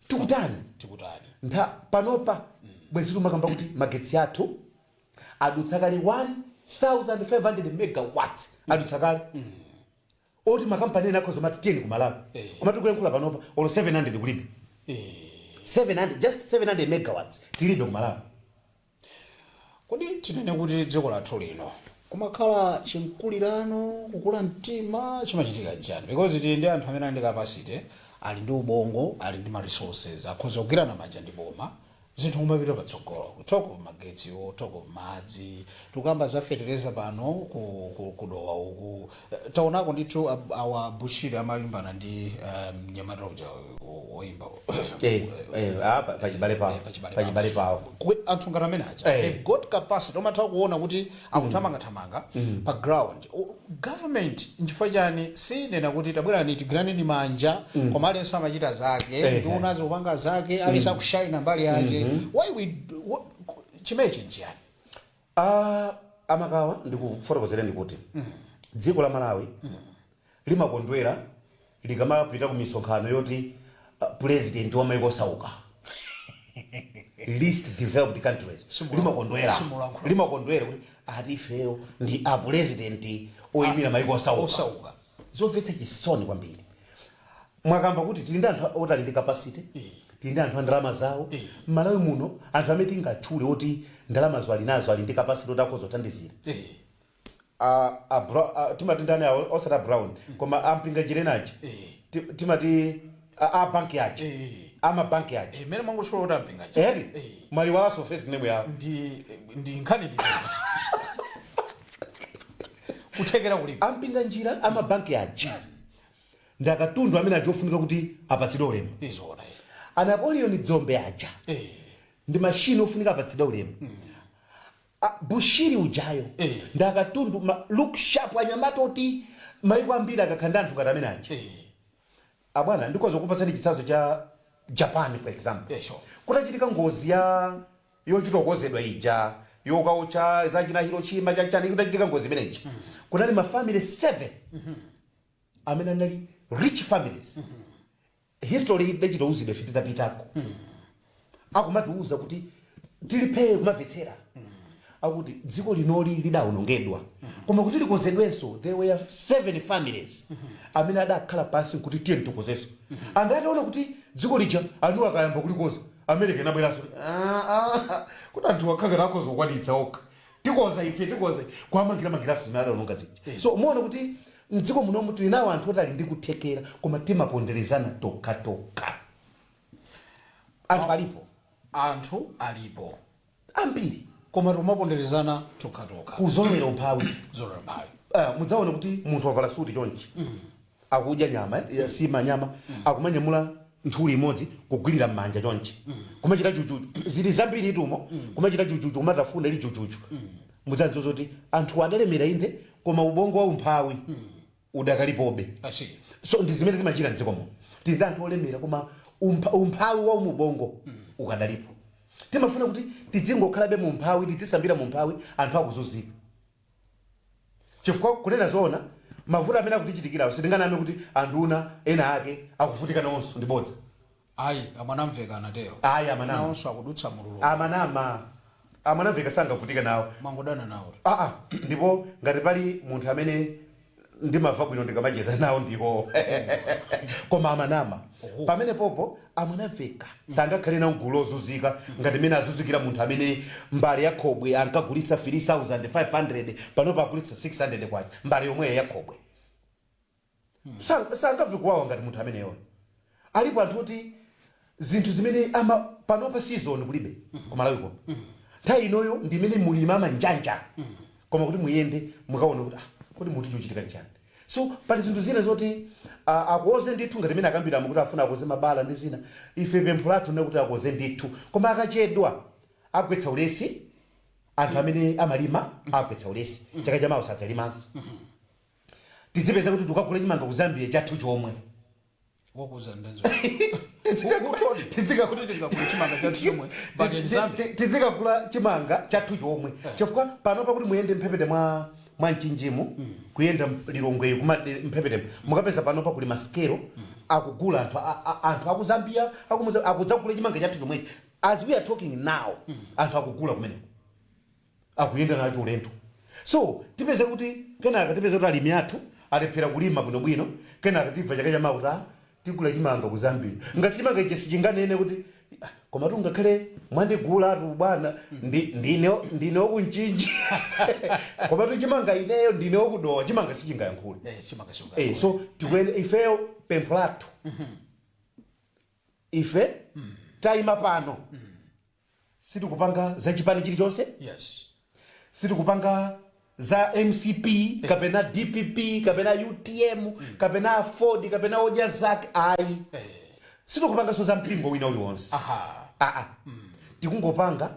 [SPEAKER 4] Tikutani?
[SPEAKER 3] Tikutani?
[SPEAKER 4] Ntha panopa bwezi tumakamba kuti magetsi athu adutsa kale 1500 megawatts, adutsa kale oti makampani ena akhoza mati tiyeni kumalawi. Koma tikuyankhula panopa olo 700 kulibe. 700, just 700 megawatts tilibe kumalawi.
[SPEAKER 3] Kodi tinene kuti dziko lathu lino kumakhala chinkulirano, kukula mtima, chimachitika nchani? Because tili ndi anthu amene ali ndi capacity, ali ndi ubongo, ali ndi ma resources, akhoza kugwirana manja ndi boma, zinthu kumapita patsogolo. Talk of magetsiwo, talk of madzi, tikukamba za fetereza pano kudowa uku. Taonako ndithu awa Bushiri amalimbana ndi mnyamata uja woimba.
[SPEAKER 4] Pachibale pawo.
[SPEAKER 3] Pachibale.
[SPEAKER 4] Pachibale pawo.
[SPEAKER 3] Anthu ngati amene aja, they've got capacity, umatha kuona kuti akuthamangathamanga pa ground. Government nchifukwa chani sinena kuti tabwerani tigwiraneni manja? Koma aliyense amachita zake, nduna zikupanga zake, aliyense akushaina mbali yace. Why we chimenechi nchiyani?
[SPEAKER 4] Ah, amakawa, ndikufotokozereni kuti dziko la Malawi limakondwera likamapita ku misonkhano yoti president wa maiko osauka, least developed countries. Limakondwera.
[SPEAKER 3] Simulankhula.
[SPEAKER 4] Limakondwera kuti ati ifeyo ndi a president oyimira maiko osauka.
[SPEAKER 3] Osauka.
[SPEAKER 4] Zomvetsa chisoni kwambiri. Mwakamba kuti tili ndi anthu oti ali ndi capacity, tili ndi anthu a ndalama zawo. M'Malawi muno anthu amene tingatchule oti ndalamazo ali nazo, ali ndi capacity oti akhoza kuthandizira, timati ndani awo? Osati a Brown, koma aMpinganjira aja. Timati a banki aja. Amabanki aja.
[SPEAKER 3] Mmene mwangotchula kuti aMpinganjira.
[SPEAKER 4] Eri mwaliwaso first name yawo.
[SPEAKER 3] Ndi nkhani, ndi kuthekera kulipo.
[SPEAKER 4] AMpinganjira, amabanki aja ndi akatundu amene aja ofunika kuti apatsidwe ulemu.
[SPEAKER 3] Izona.
[SPEAKER 4] A Napoleon Dzombe aja ndi mashini ofunika apatsidwe ulemu. Bushiri ujayo ndi akatundu, look sharp, anyamata oti maiko ambiri akakhala ndi anthu ngati amene aja. Abwana, ndikhoza kupatsani chitsanzo cha Japan, for example.
[SPEAKER 3] Sure.
[SPEAKER 4] Kutachitika ngozi ya yochitokozedwa ija yokaucha zachina Hiroshima chachani, kutachitika ngozi imeneji, kunali ma family 7 amene anali rich families. History idachitouzidwa ife titapitako, akumatiuza kuti tiliphe kumamvetsera, akuti dziko linoli lidawonongedwa, koma kuti likonzedwenso there were seven families amene adakhala pansi nkuti tiye tikonzenso. Anthu ataona kuti dziko lija anu akayamba kulikoza, America inabweranso, "Ah, ah, kuti anthu akhangati akhoza kukwanitsa okha, tikoza ife, tikoza kwamangira mangiranso zimene adawononga zija." So muona kuti mdziko munomu tili nawo anthu oti ali ndi kuthekera, koma timaponderezana tokhatokha. Anthu alipo.
[SPEAKER 3] Anthu alipo.
[SPEAKER 4] Ambiri.
[SPEAKER 3] Koma timaponderezana tokhatokha.
[SPEAKER 4] Kuzolowera umphawi.
[SPEAKER 3] Zolowera umphawi.
[SPEAKER 4] Mudzaona kuti munthu wavala suti chonchi, akudya nyama, sima nyama, akumanyamula nthuli imodzi kugwirira m'manja chonchi, kumachita chuchuchu, zili zambiri itumo, kumachita chuchuchu, kumatafuna ili chuchuchu. Mudzadziwa zoti anthu adalemera inde, koma ubongo wa umphawi udakalipobe.
[SPEAKER 3] I see.
[SPEAKER 4] So ndi zimene timachita mdziko muno. Tili ndi anthu olemera, koma umphawi wa umubongo ukadalipo. Timafuna kuti tidzingokhalabe mu umphawi, tidzisambira mu umphawi, anthu akuzunzika. Chifukwa kunena zoona, mavuto amene akutichitikirawo, sitinganame kuti anduna ena ake akuvutika nawonso, ndi bodza.
[SPEAKER 3] Ayi, amwanamveka anatero.
[SPEAKER 4] Ayi, amanama.
[SPEAKER 3] Nawonso akudutsa mululu.
[SPEAKER 4] Amanama. Amwanamveka sangavutika nawo.
[SPEAKER 3] Mangodana nawo.
[SPEAKER 4] Aa, ndipo ngati pali munthu amene ndimamva bwino ndikamacheza nawo ndiwo, koma amanama pamene popo. Amwanamveka sangakhale nawo gulu lozunzika ngati mmene azunzikira munthu amene mbale ya khobwe ankagulitsa 3500, panopo agulitsa 600 kwacha, mbale yomweyo ya khobwe. Sangamve kuwawa ngati munthu ameneyo. Alipo anthu oti zinthu zimene ama panopa season kulibe kumalawi kuno. Nthawi inoyo ndi imene mulimi amanjanja, koma kuti muyende mukaone kuti, ah, kodi muti chochitika nchani? So pali zinthu zina zoti akoze ndithu, ngati imene akambiramo kuti afuna akoze mabala ndi zina. Ife pempho lathu ndi kuti akoze ndithu, koma akachedwa agwetsa ulesi anthu amene amalima, agwetsa ulesi. Chaka chamawa sadzalimanso. Tizipeza kuti tikagula chimanga ku Zambia chathu chomwe.
[SPEAKER 3] Wakuza ndenzo kuti tingagule chimanga chathu chomwe, but in Zambia.
[SPEAKER 4] Tizikagula chimanga chathu chomwe, chifukwa panopa kuti muyende mphepete mwa Mchinjimu, kuyenda Lilongweyo, kuma mphepetemo mukapeza panopa kuli masikelo akugula anthu anthu aku Zambia, akudzagula chimanga chathu chomwechi. As we are talking now, anthu akugula kumeneko, akuyenda nacho ulendo. So tipeze kuti kenaka tipeze kuti alimi athu alephera kulima bwinobwino. Kenaka timva chaka chamawa kuti, ah, tigula chimanga ku Zambia. Ngati chimanga ichi sichinganene kuti, "Ah, koma tu ngakhale mwandigula tu bwana, ndine wakuMchinji, koma tu chimanga ineyo ndine wakuDowa," chimanga sichingayankhule.
[SPEAKER 3] Eh, chimanga sichinga.
[SPEAKER 4] Eh, so tikuyende ifeyo, pempho lathu ife tayima pano, sitikupanga za chipani chilichonse, sitikupanga za MCP kapena DPP kapena UTM kapena Ford kapena Odya Zake, ayi. Sitikupanganso za mpingo wina uliwonse. Aa, tikungopanga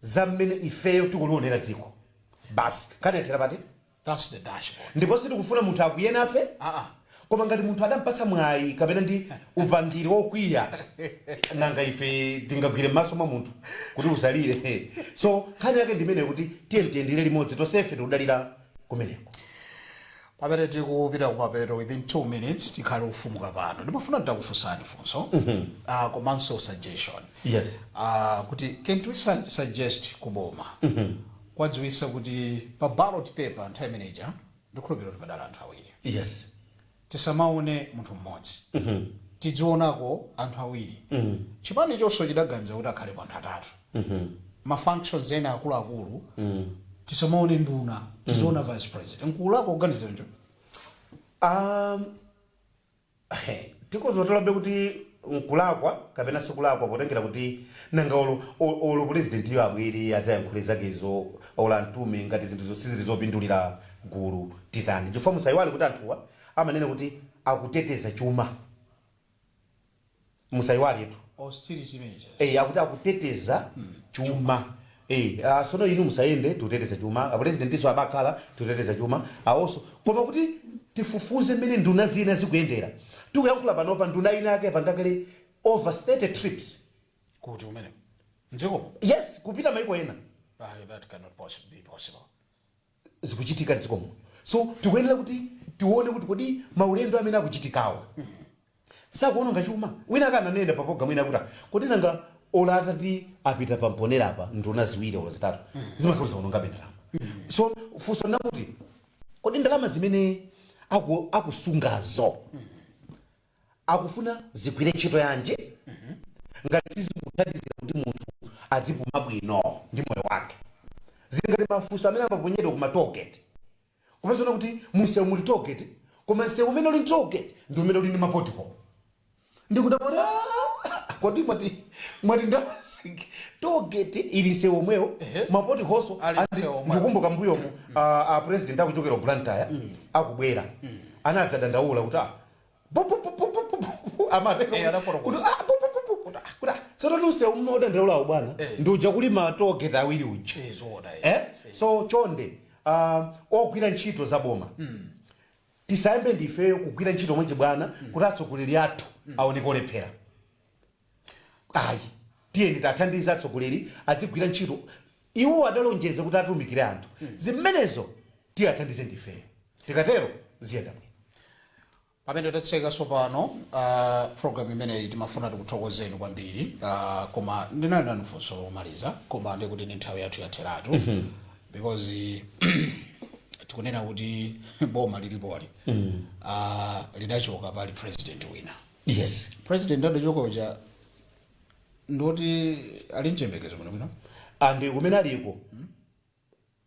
[SPEAKER 4] za mmene ifeyo tikulionera dziko basi. Nkhani yathera pati?
[SPEAKER 3] That's the dashboard.
[SPEAKER 4] Ndipo sitikufuna munthu akwiye nafe. Koma ngati munthu adampatsa mwayi kapena ndi upangiri wokwiya, nanga ife tingagwire m'maso mwa munthu kuti usalire? So nkhani yake ndimene kuti tiye tiyendere limodzi, tonsefe tikudalira kumeneko.
[SPEAKER 3] Pamene tikupita kumapeto, within 2 minutes tikhale kufumuka pano, ndimafuna nditakufunsani funso komanso suggestion.
[SPEAKER 4] Yes.
[SPEAKER 3] Kuti can we suggest kuboma kwadziwisa kuti pa ballot paper nthawi imeneja, ndikhulupirira kuti padala anthu awiri, tisamaone munthu mmodzi, tidzionako anthu awiri. Chipani chonso chidaganiza kuti akhalepo anthu atatu. Ma functions ena akuluakulu tisamaone nduna, tiziona vice president. Nkulako kuganiza njo?
[SPEAKER 4] Tikozotolabe kuti nkulakwa kapena sikulakwa, potengera kuti nanga olo president iyo abwere adzayankhule zakezo, olo antume, ngati zinthu zonse zili zopindulira gulu, titani? Chifukwa musayiwale kuti anthuwa amanena kuti akuteteza chuma, musayiwaletu.
[SPEAKER 3] Austerity measures.
[SPEAKER 4] Eh, akuti akuteteza chuma. Eh, sono inu musayende, tikuteteza chuma. Apresidentiso abakhala tikuteteza chuma awonso. Koma kuti tifufuze mmene nduna zina zikuyendera, tikuyankhula panopa nduna ina yake pangakale over 30 trips.
[SPEAKER 3] Kuti umene mdzikomo?
[SPEAKER 4] Yes, kupita maiko ena.
[SPEAKER 3] Ah, that cannot be possible.
[SPEAKER 4] Zikuchitika mdziko muno, so tikuyenera kuti tione kuti kodi maulendo amene akuchitikawa sakuononga chuma? Wina akananena pa program ina kuti, "Ah, kodi nanga ola atati apita pamponera apa nduna ziwiri olo zitatu, zimakhala zaonongabe ndalama?" So funso nakuti kodi ndalama zimene akusungazo akufuna zigwire ntchito yanji, ngati sizikuthandizira kuti munthu azipuma bwino ndi moyo wake? Zili ngati mafunso amene amaponyedwa kuma tollgate, kupezana kuti munsewu muli tollgate, koma msewu umene uli tollgate ndi umene uli ndi ma pothole. Ndikudabwa, kodi mwati ndasiki tollgate ili msewu omwewo, ma potholeso
[SPEAKER 3] Ali msewu omwewo.
[SPEAKER 4] Ndikumbuka mbuyomu a president akuchokera ku Blantyre akubwera, anadzadandaula kuti, ah, bu- bu- bu- bu- bu- bu- bu- amatero
[SPEAKER 3] Anafotokoza.
[SPEAKER 4] kuti, ah, bu- bu- bu- bu- kuti, ah, tsono tunsewu mmodandaulawo bwana ndi uja kuli ma tollgate awiri uja.
[SPEAKER 3] Eh, zoona.
[SPEAKER 4] Eh? So chonde, ogwira ntchito za boma, tisayambe ndifeyo kugwira ntchito mwachi bwana kuti atsogoleri athu aoneke olephera, ayi. Tiyeni tathandiza atsogoleri adzigwira ntchito. Iwo adalonjeza kuti atumikire anthu, zimenezo tiyathandize ndifeyo. Tikatero ziyenda bwino.
[SPEAKER 3] Pamene tatseka tsopano program imeneyi, timafuna tikuthokozeni kwambiri, koma ndinali nanu funso lomaliza, koma ndikuti ni nthawi yathu yatheratu, because tikunena kuti boma lilipoli lidachoka pali president wina. President adachoka uja ndoti ali mchembekezo bwinobwino?
[SPEAKER 4] Andi kumene aliko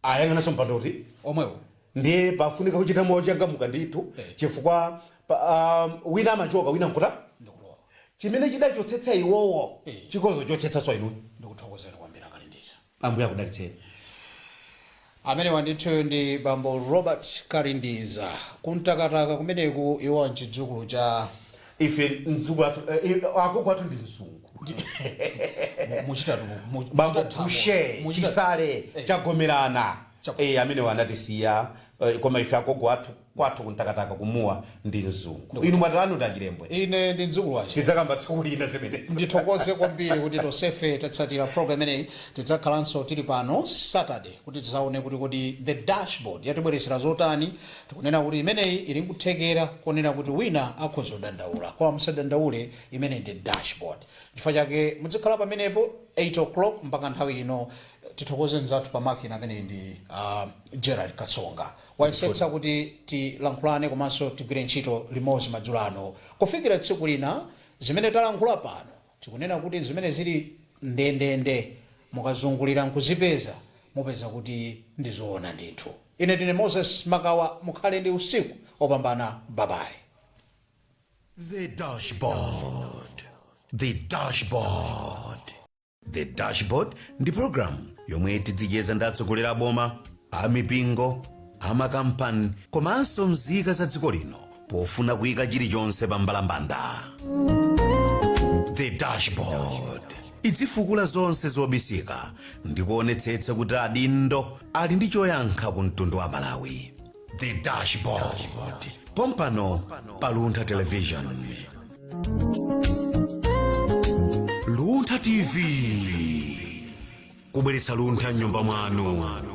[SPEAKER 4] ayang'ananso mpando kuti
[SPEAKER 3] omwewo.
[SPEAKER 4] Ndiye pafunika kuchita mochangamuka ndithu, chifukwa Wina amachoka, wina nkuta.
[SPEAKER 3] Ndikulowa.
[SPEAKER 4] Chimene chidachotsetsa iwowo chikozo chotsetsanso inuyo.
[SPEAKER 3] Ndikuthokozeni kwambiri, Akalindiza.
[SPEAKER 4] Ambuye akudalitseni.
[SPEAKER 3] Amenewa ndithu ndi bambo Robert Kalindiza kumtakataka kumeneku. Iwo mchidzukulu cha
[SPEAKER 4] Ife mdzukulu athu, agogo athu ndi mzungu.
[SPEAKER 3] Muchitatu.
[SPEAKER 4] Bambo Bushe Chisale Chagomerana. Amene anatisiya, koma ife agogo athu kwathu kumtakataka kumuwa ndi mzungu. Inu mwatalanu ndi Achilembwe.
[SPEAKER 3] Ine ndi mdzukulu wache.
[SPEAKER 4] Tidzakamba tsiku lina zimenezi.
[SPEAKER 3] Ndithokoze kwambiri kuti tonsefe tatsatira program imeneyi. Tidzakhalanso tili pano Saturday kuti tidzaone kuti kodi The Dashboard yatibweresera zotani. Tikunena kuti imeneyi ili nkuthekera kunena kuti wina akhoza kudandaula, koma musadandaule, imeneyi ndi dashboard. Chifukwa chake muzikhala pamenepo 8 o'clock mpaka nthawi ino. Tithokoze mzathu pa makina ameneyi ndi Gerard Katsonga, wayesetsa kuti tilankhulane komanso tigwire ntchito limodzi madzulo ano. Kufikira tsiku lina, zimene talankhula pano tikunena kuti zimene zili ndendende, mukazungulira nkuzipeza, mupeza kuti ndizoona ndithu. Ine ndine Moses Makawa. Mukhale ndi usiku opambana. Bye bye.
[SPEAKER 1] The Dashboard. The Dashboard. The Dashboard ndi program yomwe tidzicheza ndi atsogoleri a boma, amipingo, amakampani komanso nzika za dziko lino pofuna kuyika chilichonse pa mbalambanda. The Dashboard idzifukula zonse zobisika ndi kuonetsetsa kuti adindo ali ndi choyankha ku mtundu wa Malawi. The Dashboard, pompano pa Luntha Television, Luntha TV, kubweretsa luntha mnyumba mwanu.